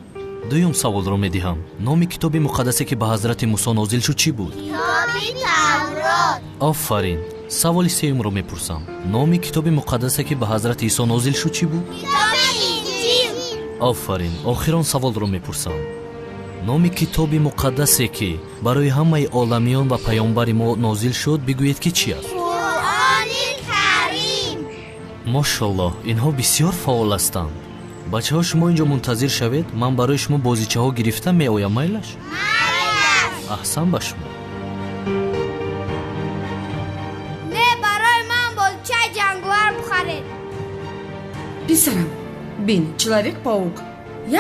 Дуюм саволро медиҳам. Номи китоби муқаддасе ки ба Ҳазрати Мусо нозил шуд чӣ буд? Китоби Таврот. Офарин. Саволи сеюмро мепурсам. Номи китоби муқаддасе ки ба Ҳазрати Исо нозил шуд чӣ буд? Китоби Инҷил. Офарин. Охирон саволро мепурсам. Номи китоби муқаддасе ки барои ҳамаи оламиён ва паёмбари мо нозил шуд, бигӯед ки чӣ аст? Қуръони Карим. Мошаллоҳ, инҳо бисёр фаъол ҳастанд. Бачаҳо, шумо инҷо мунтазир шавед, ман барои шумо бозичаҳо гирифта меоям, майлаш? Майлаш. Аҳсан ба шумо. Не, барои ман бозичаи ҷанговар бихаред. Писарам, бин, Человек-паук.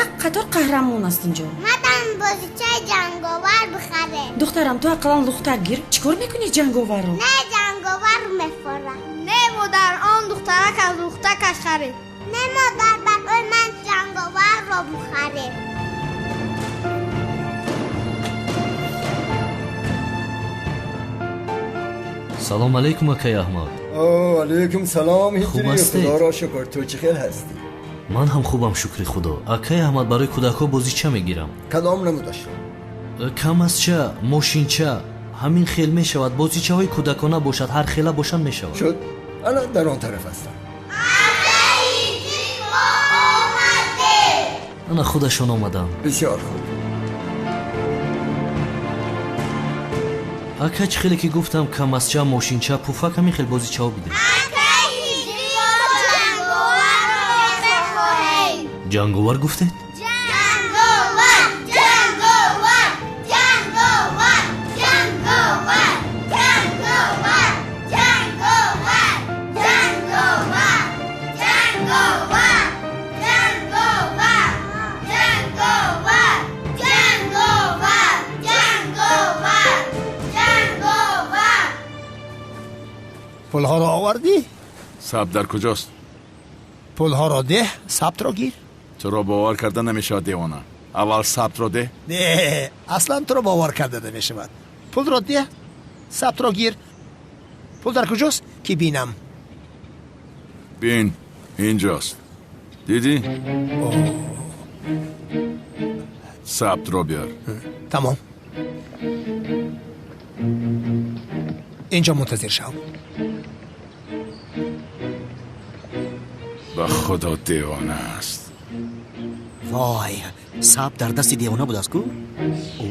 Як қатор қаҳрамон аст инҷо. Мадам бозичаи ҷанговар бихаред. Духтарам, ту ақаллан лухтак гир. Чӣ кор мекунӣ ҷанговарро? Не, ҷанговар мефорам. Не, модар, он духтарак аз лухтакаш харид. Не, модар, барои ман ҷанговарро бихаред. Салом алейкум, акай Аҳмад. О, алейкум салом, Хуб Ҳиҷрӣ. ҳастед? Худоро шукр, ту чӣ хел ҳастӣ? Ман ҳам хубам, шукри Худо. Акай Аҳмад, барои кӯдакҳо бозича мегирам. Кадом намудашро? Камазча, мошинча, ҳамин хел мешавад. Бозичаҳои кӯдакона бошад, ҳар хела бошанд мешавад. Шуд, ана дар он тараф ҳастам. Ана худашон омаданд. Бисёр хуб. Ака, чӣ хеле ки гуфтам, камазча, мошинча, пуфак, ҳамин хел бозичаҳо бидем. Ҷанговар гуфтед? Ҷанговар, ҷанговар, ҷанговар, ҷанговар, ҷанговар, ҷанговар, ҷанговар, ҷанговар, ҷанговар, ҷанговар, ҷанговар, ҷанговар, ҷанговар. Пулҳоро овардӣ? Сабт дар куҷост? Пулҳоро деҳ, сабтро гир. Туро бовар карда намешавад, девона. Аввал сабтро деҳ. Не, аслан туро бовар карда намешавад. Пулро деҳ, сабтро гир. Пул дар куҷост ки бинам? Бин, инҷост. Дидӣ? Сабтро биёр. Тамом. Инҷо мунтазир шав. Ба Худо девона аст. Вой, сабт дар дасти девона будааст ку? Ӯ?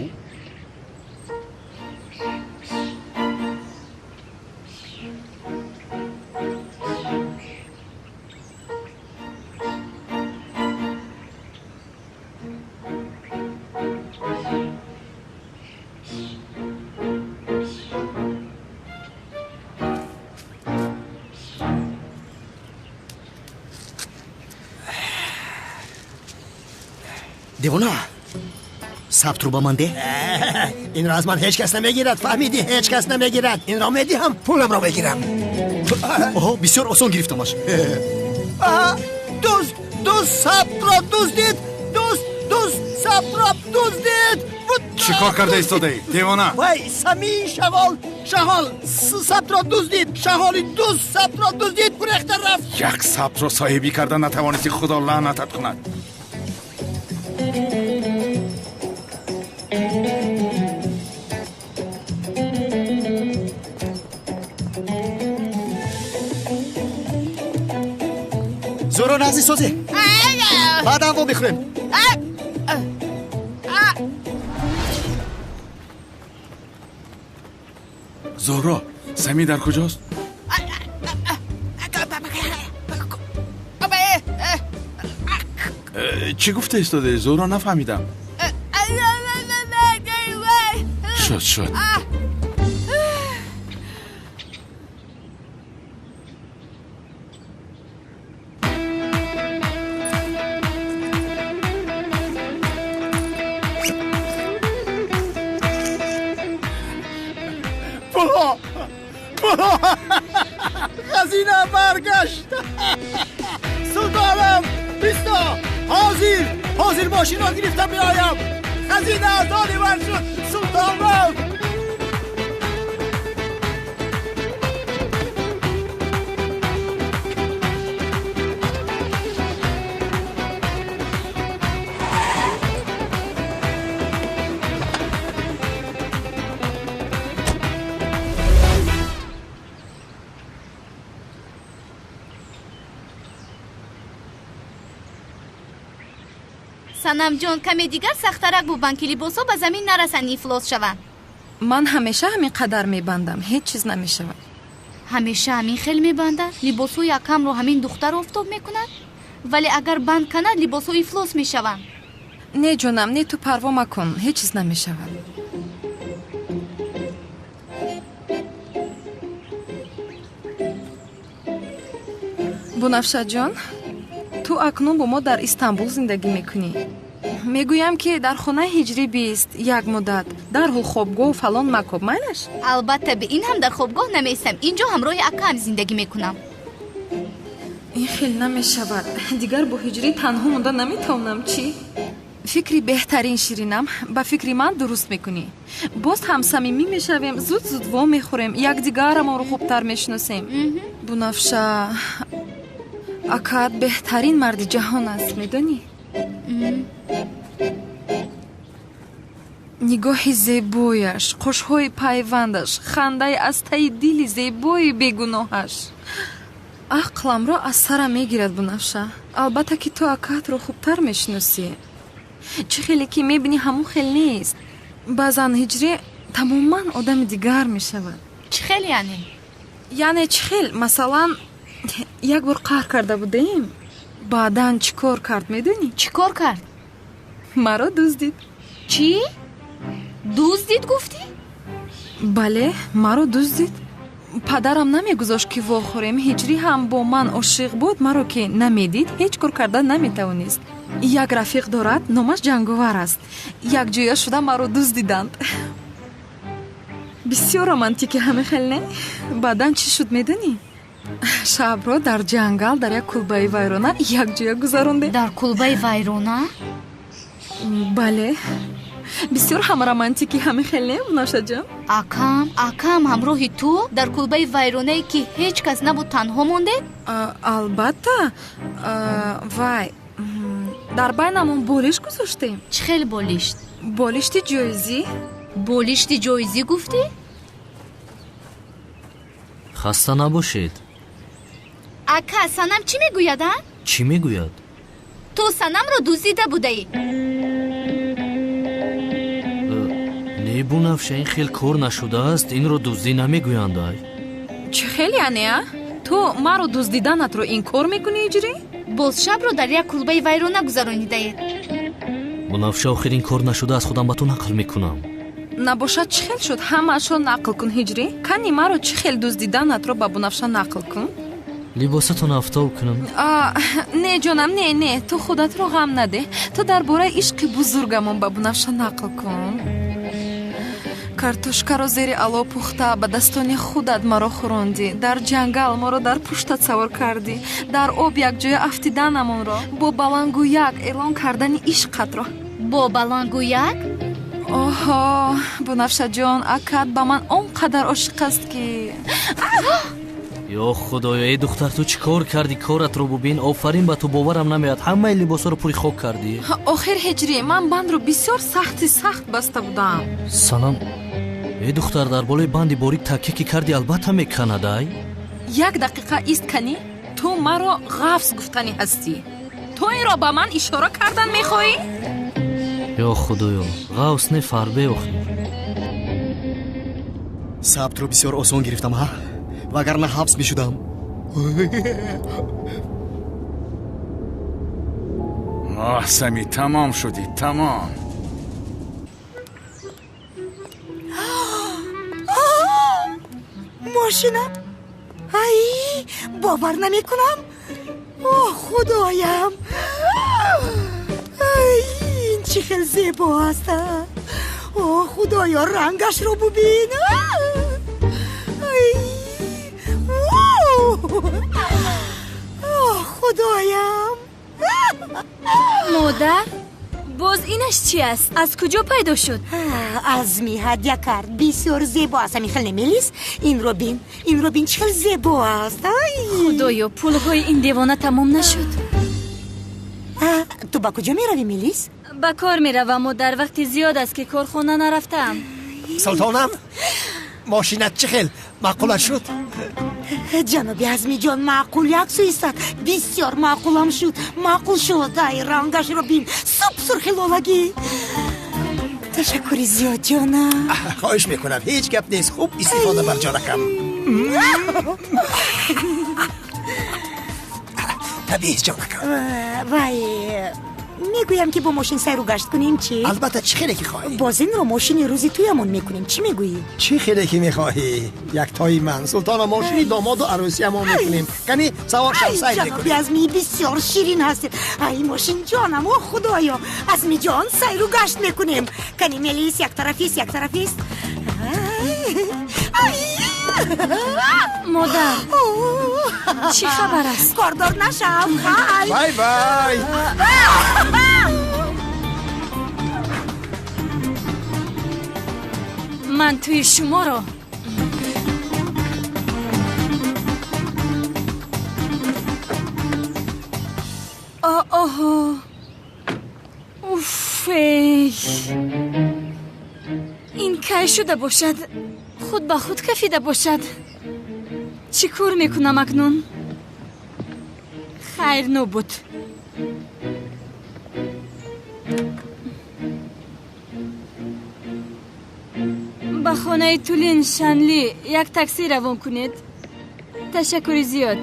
Девона, сабтро ба ман деҳ. Инро аз ман ҳеҷ кас намегирад, фаҳмидӣ? Ҳеҷ кас намегирад. Инро медиҳам, пуламро мегирам. Оҳо, бисёр осон гирифтамаш. Дузд, дузд сабтро дуздид! Дузд, дузд сабтро дуздид! Чӣ кор карда истодаӣ, девона? Вай, Самии шағол, шағол сабтро дуздид! Шағоли дузд сабтро дуздид, гурехта рафт! Як сабтро соҳибӣ карда натавонисти, худо лаънатат кунад. Зӯро нағзи созӣ, баъдан во мехӯрем. Зуҳро, Самӣ дар куҷост? Чӣ гуфта истодаӣ, Зуҳро? Нафаҳмидам. Шуд, шуд. Пулҳо, пулҳо, хазина баргашт. Султонам, бисто, ҳозир, ҳозир мошинро гирифта биёям. Хазина аз они ман шуд, султонам. Санамҷон, каме дигар сахтарак бубанд, ки либосҳо ба замин нарасанд, ифлос шаванд. Ман ҳамеша ҳамин қадар мебандам, ҳеҷ чиз намешавад. Ҳамеша ҳамин хел мебандад? Либосҳои акамро ҳамин духтар офтоб мекунад, вале агар банд канад, либосҳо ифлос мешаванд. Не, ҷонам, не, ту парво макун, ҳеҷ чиз намешавад. Бунафшаҷон, ту акнун бо мо дар Истанбул зиндагӣ мекунӣ. Мегӯям, ки дар хонаи ҳиҷрӣ бист як муддат, дарҳол хобгоҳу фалон макоб, майлаш? Албатта, бе ин ҳам дар хобгоҳ намеистам. Инҷо ҳамроҳи акаам зиндагӣ мекунам. Ин хел намешавад. Дигар бо ҳиҷрӣ танҳо монда наметавонам. Чӣ фикри беҳтарин, ширинам, ба фикри ман дуруст мекунӣ. Боз ҳам самимӣ мешавем, зуд зуд во мехӯрем, якдигарамонро хубтар мешиносем. Бунафша, акаат беҳтарин марди ҷаҳон аст, медонӣ? Нигоҳи зебояш, қошҳои пайвандаш, хандаи аз таи дили зебои бегуноҳаш ақламро аз сарам мегирад. Бунафша, албатта, ки ту акаатро хубтар мешиносӣ. Чӣ хеле ки мебинӣ, ҳамон хел нест. Баъзан ҳиҷрӣ тамоман одами дигар мешавад. Чӣ хел яъне? Яъне чӣ хел? Масалан, як бор қаҳр карда будем, баъдан чӣ кор кард, медонӣ? Чӣ кор кард? Маро дуздид. Чӣ? Дуздид гуфтӣ? Бале, маро дуздид. Падарам намегузошт, ки вохӯрем. Ҳиҷрӣ ҳам бо ман ошиқ буд, маро ки намедид, ҳеҷ кор карда наметавонист. Як рафиқ дорад, номаш Ҷанговар аст. Якҷоя шуда маро дуздиданд. Бисёр романтики, ҳаме хел не? Баъдан чӣ шуд, медонӣ? Шабро дар ҷангал дар як кулбаи вайрона якҷоя гузарондем. Дар кулбаи вайрона? Бале, бисёр ҳам романтики, ҳаме хел не, Мунавшаҷон? Акам, акам ҳамроҳи ту дар кулбаи вайронае, ки ҳеҷ кас набуд, танҳо мондед? Албатта. Вай, дар байнамон болишт гузоштем. Чӣ хел болишт? Болишти ҷоизӣ. Болишти ҷоизӣ гуфтӣ? Хаста набошед. Ака, Санам чӣ мегӯяд, а? Чӣ мегӯяд? Ту Санамро дуздида будаӣ. Не, Бунафша, ин хел кор нашудааст, инро дуздӣ намегӯянд, ай. Чӣ хел яъне, а? Ту маро дуздиданатро инкор мекунӣ, Ҳиҷрӣ? Боз шабро дар як кулбаи вайрона гузаронидаед. Бунафша, охир ин кор нашудааст, худам ба ту нақл мекунам. Набошад, чӣ хел шуд? Ҳамаашро нақл кун, Ҳиҷрӣ. Кани маро чӣ хел дуздиданатро ба Бунафша нақл кун. Либосатон афтоб кунам? Не, ҷонам, не, не, ту худатро ғам надеҳ. Ту дар бораи ишқи бузургамон ба Бунафша нақл кун. Картошкаро зери ало пухта, ба дастони худат маро хӯрондӣ, дар ҷангал моро дар пуштат савор кардӣ, дар об якҷоя афтиданамонро, бо балангӯяк эълон кардани ишқатро. Бо балангӯяк? Оҳо, Бунафшаҷон, акат ба ман он қадар ошиқ аст, ки Ё худоё, эй духтар, ту чӣ кор кардӣ? Коратро бубин. Офарин ба ту, боварам намеояд, ҳамаи либосҳоро пури хок кардӣ. Охир, Ҳиҷрӣ, ман бандро бисёр сахти сахт баста будам. Санам, эй духтар, дар болои банди борик такя ки кардӣ, албатта меканад. Ай, як дақиқа ист, канӣ. Ту маро ғафз гуфтанӣ ҳастӣ? Ту инро ба ман ишора кардан мехоҳӣ? Ё худоё, ғавс не, фарбе охир. Сабтро бисёр осон гирифтам, ҳа, вагарна ҳабс мешудам. Оҳ, Сами, тамом шудӣ, тамом. Мошинам! Ай, бовар намекунам! О, худоям! Ай, ин чӣ хел зебо аст! О, худоё, рангашро бубин! Ай, о, худоям! Модар, боз инаш чи аст? Аз куҷо пайдо шуд? Азми ҳадя кард. Бисёр зебо аст, ҳамин хел немелис? Инро бин, инро бин, чӣ хел зебо аст! Ай, худоё, пулҳои ин девона тамом нашуд. Ту ба куҷо меравӣ, Мелис? Ба кор меравам, модар. Вақти зиёд аст, ки корхона нарафтаам. Султонам, мошинат чӣ хел, маъқулат шуд? Ҷаноби Азмиҷон, маъқул як сӯ истад, бисёр маъқулам шуд, маъқул шуд. Ай, рангашро бин, суп сурхи лолагӣ. Ташаккури зиёд, ҷонам. Хоҳиш мекунам, ҳеҷ гап нест, хуб истифода бар, ҷонакам. Табиист, ҷонакам. Вай, мегӯям, ки бо мошин сайру гашт кунем, чӣ? Албатта, чӣ хеле ки хоҳӣ. Боз инро мошини рӯзи туямон мекунем, чӣ мегӯӣ? Чӣ хеле ки мехоҳӣ, яктои ман. Султона, мошини домоду арӯсиямон мекунем. Кани, савор шав, сайр Ҷаноби мекунем. Азми, бисёр ширин ҳастед. Ай, мошинҷонам, о, худоё! Азмиҷон, сайру гашт мекунем. Кани, Мелис, яктарафист, яктарафист. Модар, чӣ хабар аст? Кордор нашав, хай. Бай бай. Ман тӯи шуморо оҳо, уф, эй, ин кай шуда бошад? Худ ба худ кафида бошад. Чӣ кор мекунам акнун? Хайр, нобуд. Ба хонаи Тулин Шанли як таксӣ равон кунед. Ташаккури зиёд.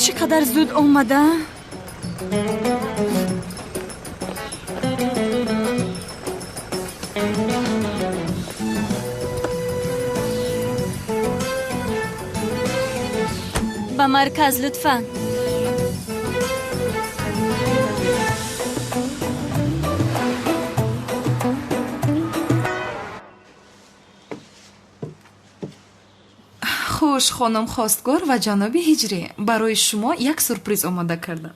Чӣ қадар зуд омада! Ба марказ, лутфан. Хуш, хонум хостгор ва ҷаноби Ҳиҷрӣ, барои шумо як сюрприз омода кардам.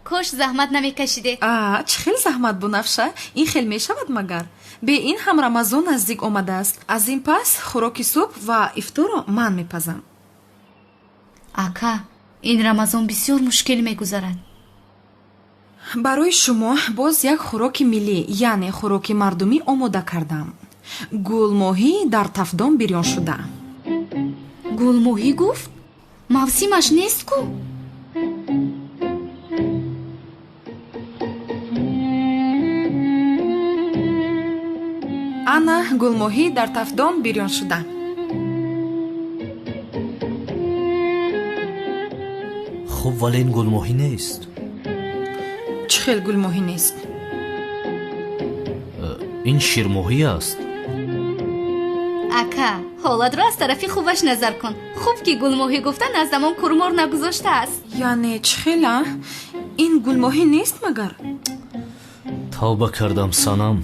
Кош заҳмат намекашиде. А, чӣ хел заҳмат, Бунафша? Ин хел мешавад магар? Бе ин ҳам Рамазон наздик омадааст. Аз ин пас хӯроки субҳ ва ифторро ман мепазам. Ака, ин Рамазон бисёр мушкил мегузарад. Барои шумо боз як хӯроки миллӣ, яъне хӯроки мардумӣ омода кардам: гулмоҳӣ дар тафдон бирён шуда. Гулмоҳӣ гуфт? Мавсимаш нест ку. Ана, гулмоҳӣ дар тафдон бирён шуда. Хуб, вале ин гулмоҳӣ нест. хел гулмоҳӣ нест? Ин ширмоҳӣ аст. Ака, ҳолатро аз тарафи хубаш назар кун. Хуб ки гулмоҳӣ гуфта наздамон курмор нагузоштааст. Яъне чӣ хел, а? Ин гулмоҳӣ нест магар? Тавба кардам, Санам.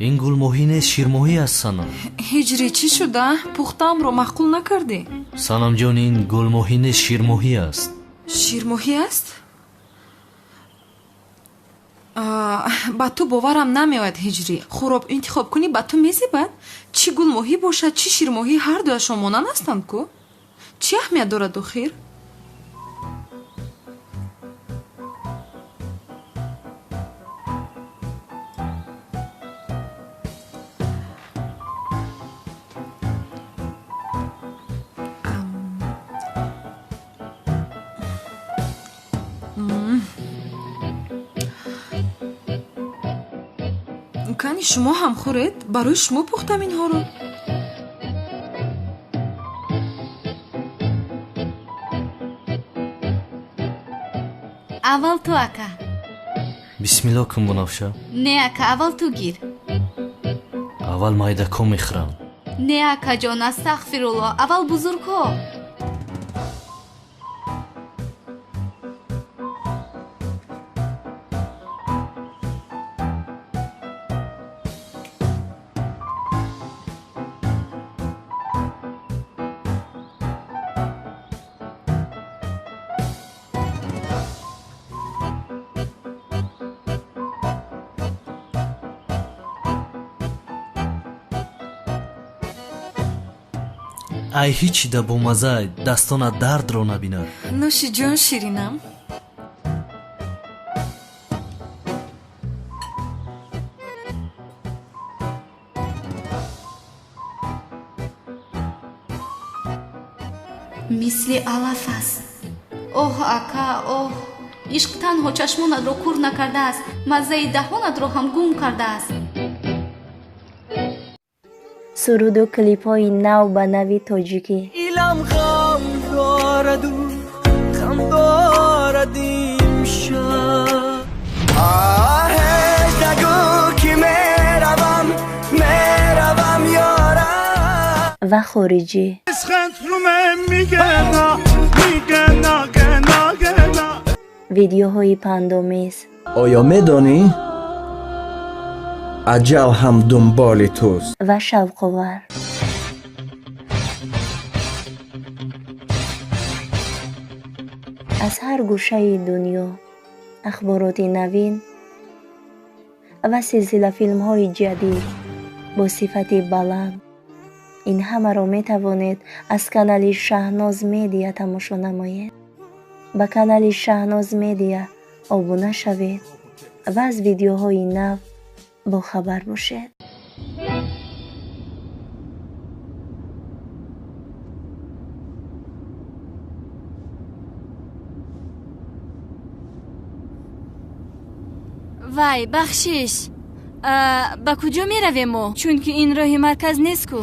Ин гулмоҳӣ нест, ширмоҳӣ аст, Санам. Ҳиҷрӣ, чӣ шуда? Пухтаамро маъқул накардӣ? Санамҷон, ин гулмоҳӣ нест, ширмоҳӣ аст. Ширмоҳӣ аст? Ба ту боварам намеояд, Ҳиҷрӣ. Хӯроб интихоб кунӣ, ба ту мезебад? Чӣ гулмоҳӣ бошад, чӣ ширмоҳӣ, ҳар дуяшон монанд ҳастанд ку? Чӣ аҳамият дорад охир? Кани шумо ҳам хӯред, барои шумо пухтам инҳоро. Аввал ту, ака. Бисмилло кун, Бунафша. Не, ака, аввал ту гир. Аввал майдако мехӯрам. Не, акаҷон, астағфирулло, аввал бузургҳо. Ай ҳичи да бомазай, дастона дардро набинад. Нӯши ҷон, ширинам. Мисли алаф аст. Оҳ, ака, оҳ, ишқ танҳо чашмонатро кур накардааст, маззаи даҳонатро ҳам гум кардааст. Суруду клипҳои нав ба нави тоҷикӣ. Илам ғам дораду ғам дорад имшаб. Оҳ, нагӯ ки меравам, меравам ёрам. Ва хориҷӣ. Видеоҳои пандомез. Оё медонӣ? Аҷал ҳам дунболи туст. Ва шавқовар. Аз ҳар гӯшаи дунё ахбороти навин ва силсилафилмҳои ҷадид бо сифати баланд. Ин ҳамаро метавонед аз канали Шаҳноз Медиа тамошо намоед. Ба канали Шаҳноз Медиа обуна шавед ва аз видеоҳои нав бохабар бошед. Вай, бахшиш, ба куҷо меравем мо? Чунки ин роҳи марказ нест ку.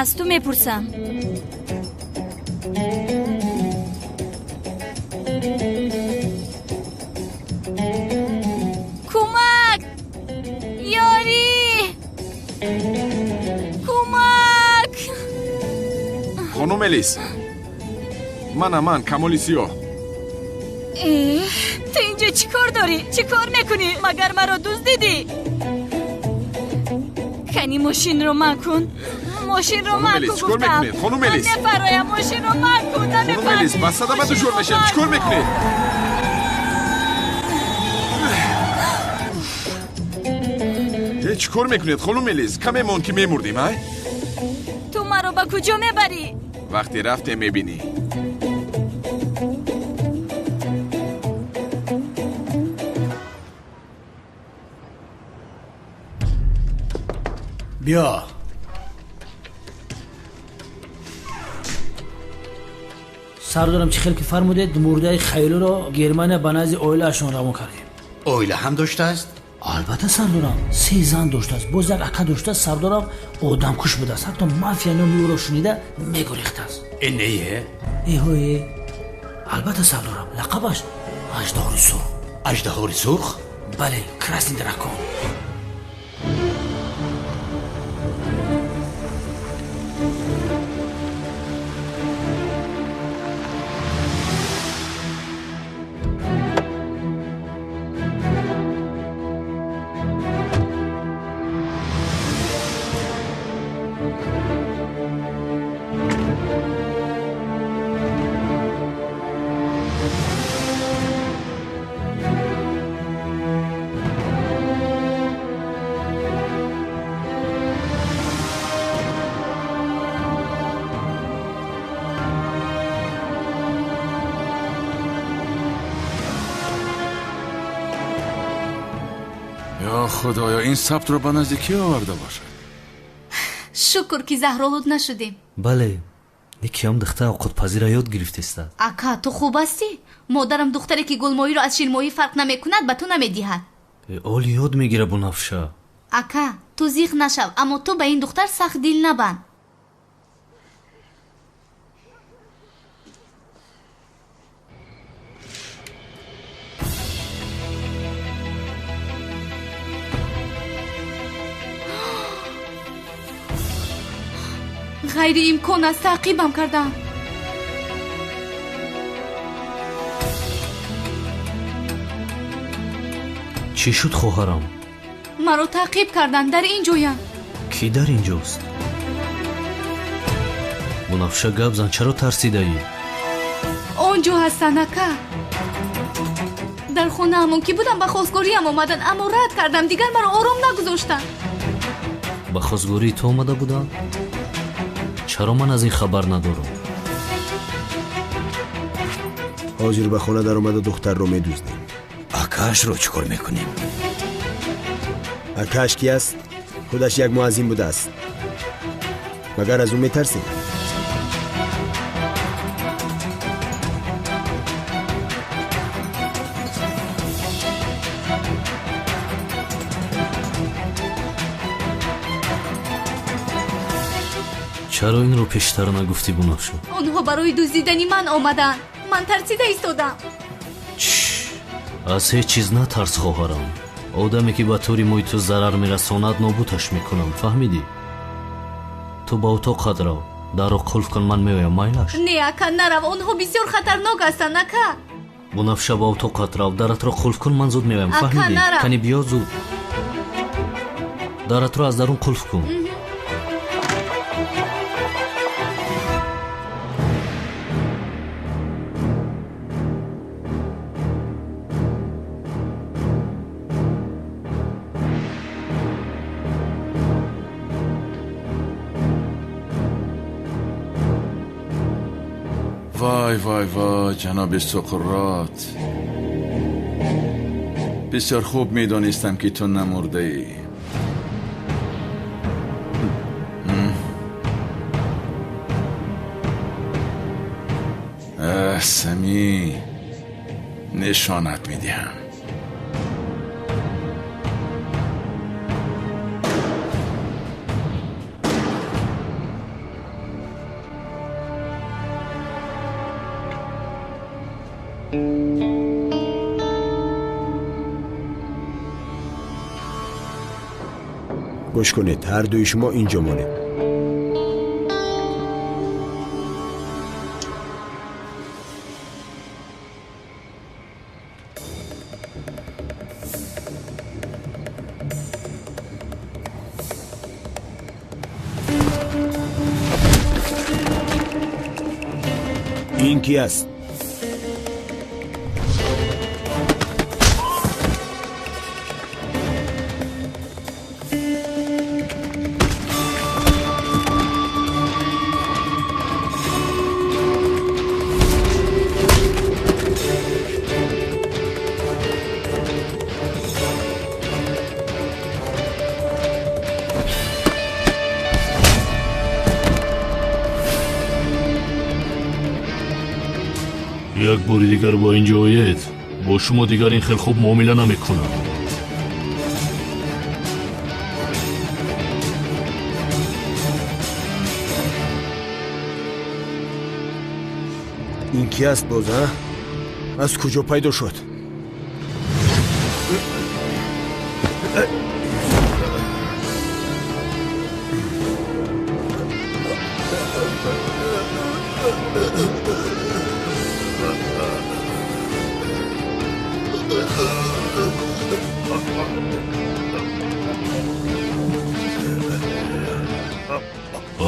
Аз ту мепурсам. Кӯмак! Ёрӣ! Кӯмак! Хонум Элис, мана ман, Камоли Сиёҳ. Ту инҷо чӣ кор дорӣ? Чӣ кор мекунӣ? Магар маро дуздидӣ? Кани мошинро ман кун. Мошинро ман кун гуфтам. Хонум Элис, мефароям, мошинро ман кун. Хонум Элис, ба садама дучор мешавем. Чӣ кор мекунед? Чӣ кор мекунед, хонум Элис? Каме монд ки мемурдим, ай? Ту маро ба куҷо мебарӣ? Вақте рафтем мебинӣ. Биё. Сардорам, чӣ хел ки фармудед, мурдаи Хаёлиро Германия ба назди оилаашон равон кардем. Оила ҳам доштааст? Албатта сардорам, се зан доштааст, боз як ака доштааст. Сардорам, одамкуш будааст, ҳатто мафия номи ӯро шунида мегурехтааст. Э не? Эҳое, албатта сардорам, лақабаш Аждаҳори Сурх. Аждаҳори Сурх? Бале, Красный дракон. Худоё, ин сабтро ба назди кӣ оварда бошад? Шукр, ки заҳролуд нашудем. Бале, никиам духтар овқотпазира ёд гирифтеста. Ака, ту хуб ҳастӣ? Модарам духтаре, ки гулмоҳиро аз ширмоҳӣ фарқ намекунад, ба ту намедиҳад. Оли ёд мегира, Бунафша. Ака, ту зиқ нашав, аммо ту ба ин духтар сахт дил набанд. Ғайриимкон аст, таъқибам кардам. Чӣ шуд, хоҳарам? Маро таъқиб карданд, дар ин ҷоям. Кӣ дар ин ҷост? Бунафша, гап зан, чаро тарсидаӣ? Он ҷо ҳастанд, ака. Дар хонаамон ки будам, ба хостгориям омаданд, аммо рад кардам, дигар маро ором нагузоштанд. Ба хостгории ту омада буданд? Чаро ман аз ин хабар надорам? Ҳозир ба хона даромада духтарро медуздем. Акаашро чӣ кор мекунем? Акааш ки аст? Худаш як муаззин будааст. Магар аз ӯ метарсем? Чаро инро пештар нагуфтӣ, Бунафша? Онҳо барои дуздидани ман омаданд. Ман тарсида истодам. Аз ҳеҷ чиз натарс, хоҳарам. Одаме, ки ба тури мӯи ту зарар мерасонад, нобудаш мекунам, фаҳмидӣ? Ту ба утоқат рав, дарро қулф кун, ман меоям, майлаш? Не, ака, нарав, онҳо бисёр хатарнок ҳастанд, ака. Бунафша, ба утоқат рав, даратро қулф кун, ман зуд меоям, фаҳмидӣ? Кани биё зуд. Даратро аз дарун қулф кун. Вай, вай, вай, ҷаноби Суқрот, бисёр хуб медонистам, ки ту намурдаӣ. Сами, нишонат медиҳам. Гӯш кунед, ҳар дуи шумо инҷо монед. Ин ки аст? Як бори дигар ба ин ҷо оед, бо шумо дигар ин хел хуб муомила намекунам. Ин ки аст боз, а? Аз куҷо пайдо шуд?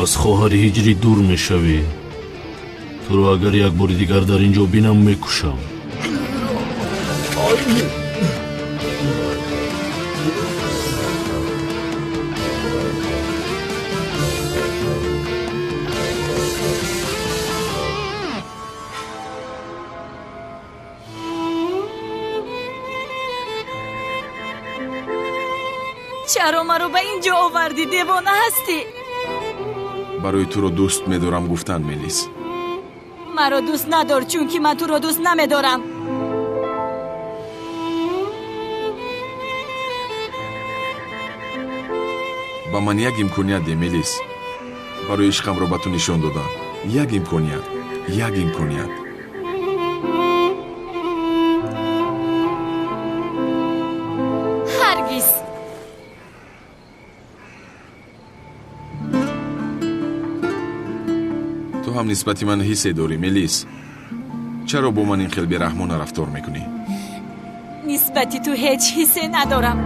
Аз хоҳари ҳиҷрӣ дур мешавӣ. Туро агар як бори дигар дар ин ҷо бинам, мекушам. Чаро маро ба ин ҷо овардӣ? Девона ҳастӣ? Барои туро дӯст медорам гуфтан, Мелис. Маро дӯст надор, чунки ман туро дӯст намедорам. Ба ман як имконият де, Мелис. Барои ишқамро ба ту нишон додам. Як имконият, як имконият. Ҳаргиз. Ту ҳам нисбати ман ҳиссе дорӣ, Мелис. Чаро бо ман ин хел бераҳмона рафтор мекунӣ? Нисбати ту ҳеҷ ҳиссе надорам.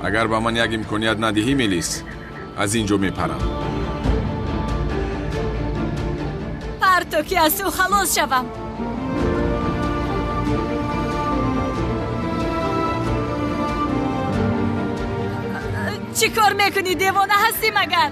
Агар ба ман як имконият надиҳӣ, Мелис, аз ин ҷо мепарам. Парто ки аз ту халос шавам. Чӣ кор мекунӣ? Девона ҳастӣ магар?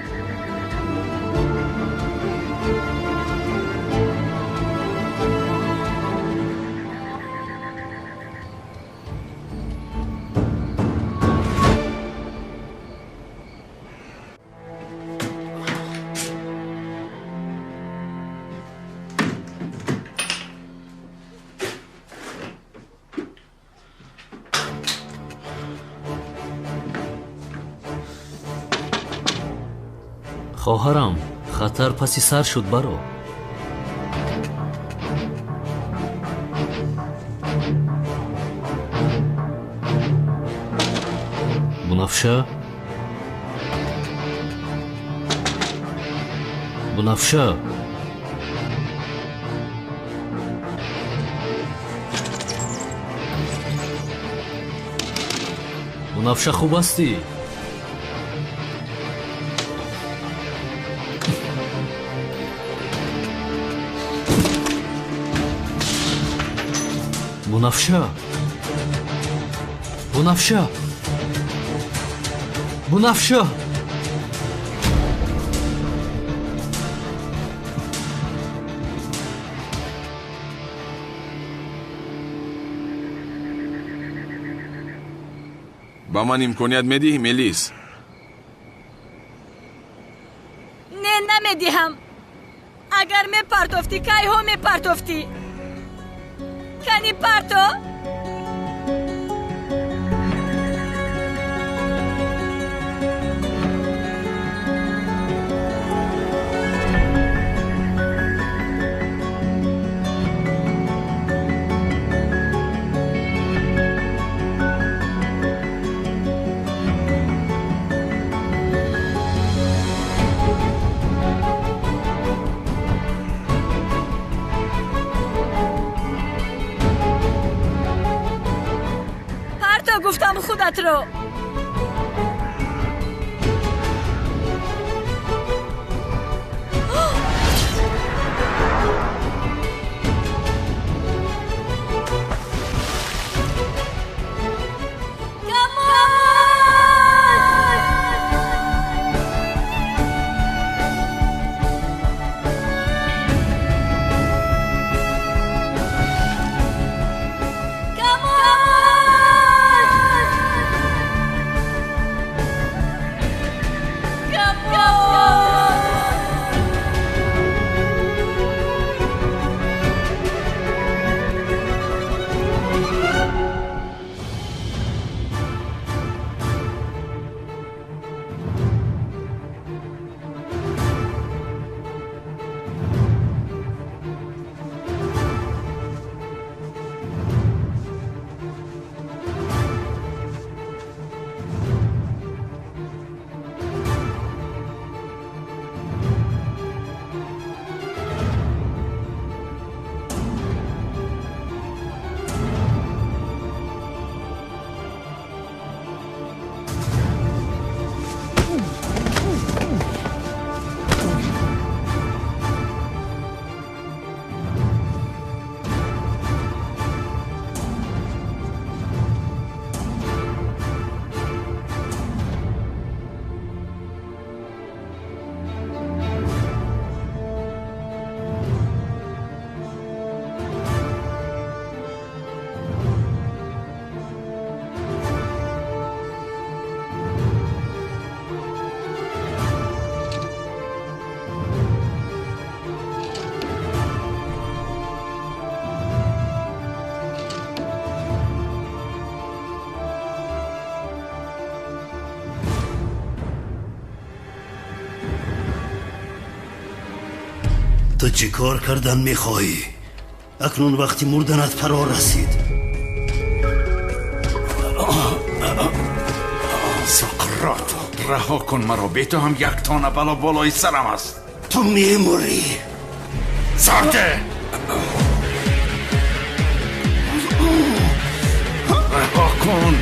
Хоҳарам, хатар паси сар шуд, баро. Бунафша? Бунафша? Бунафша, хуб ҳастӣ? Бунафша, Бунафша, Бунафша. Ба ман имконият медиҳӣ, Мелис? Не, намедиҳам. Агар мепартофтӣ, кайҳо мепартофтӣ? Кани парто? Гуфтам худатро. Камон! Ту чӣ кор кардан мехоҳӣ? Акнун вақти мурданат фаро расид. Соқрот, раҳо кун маро. Бе ту ҳам як тона бало болои сарам аст. Ту мемурӣ. Сарте! Раҳо кун.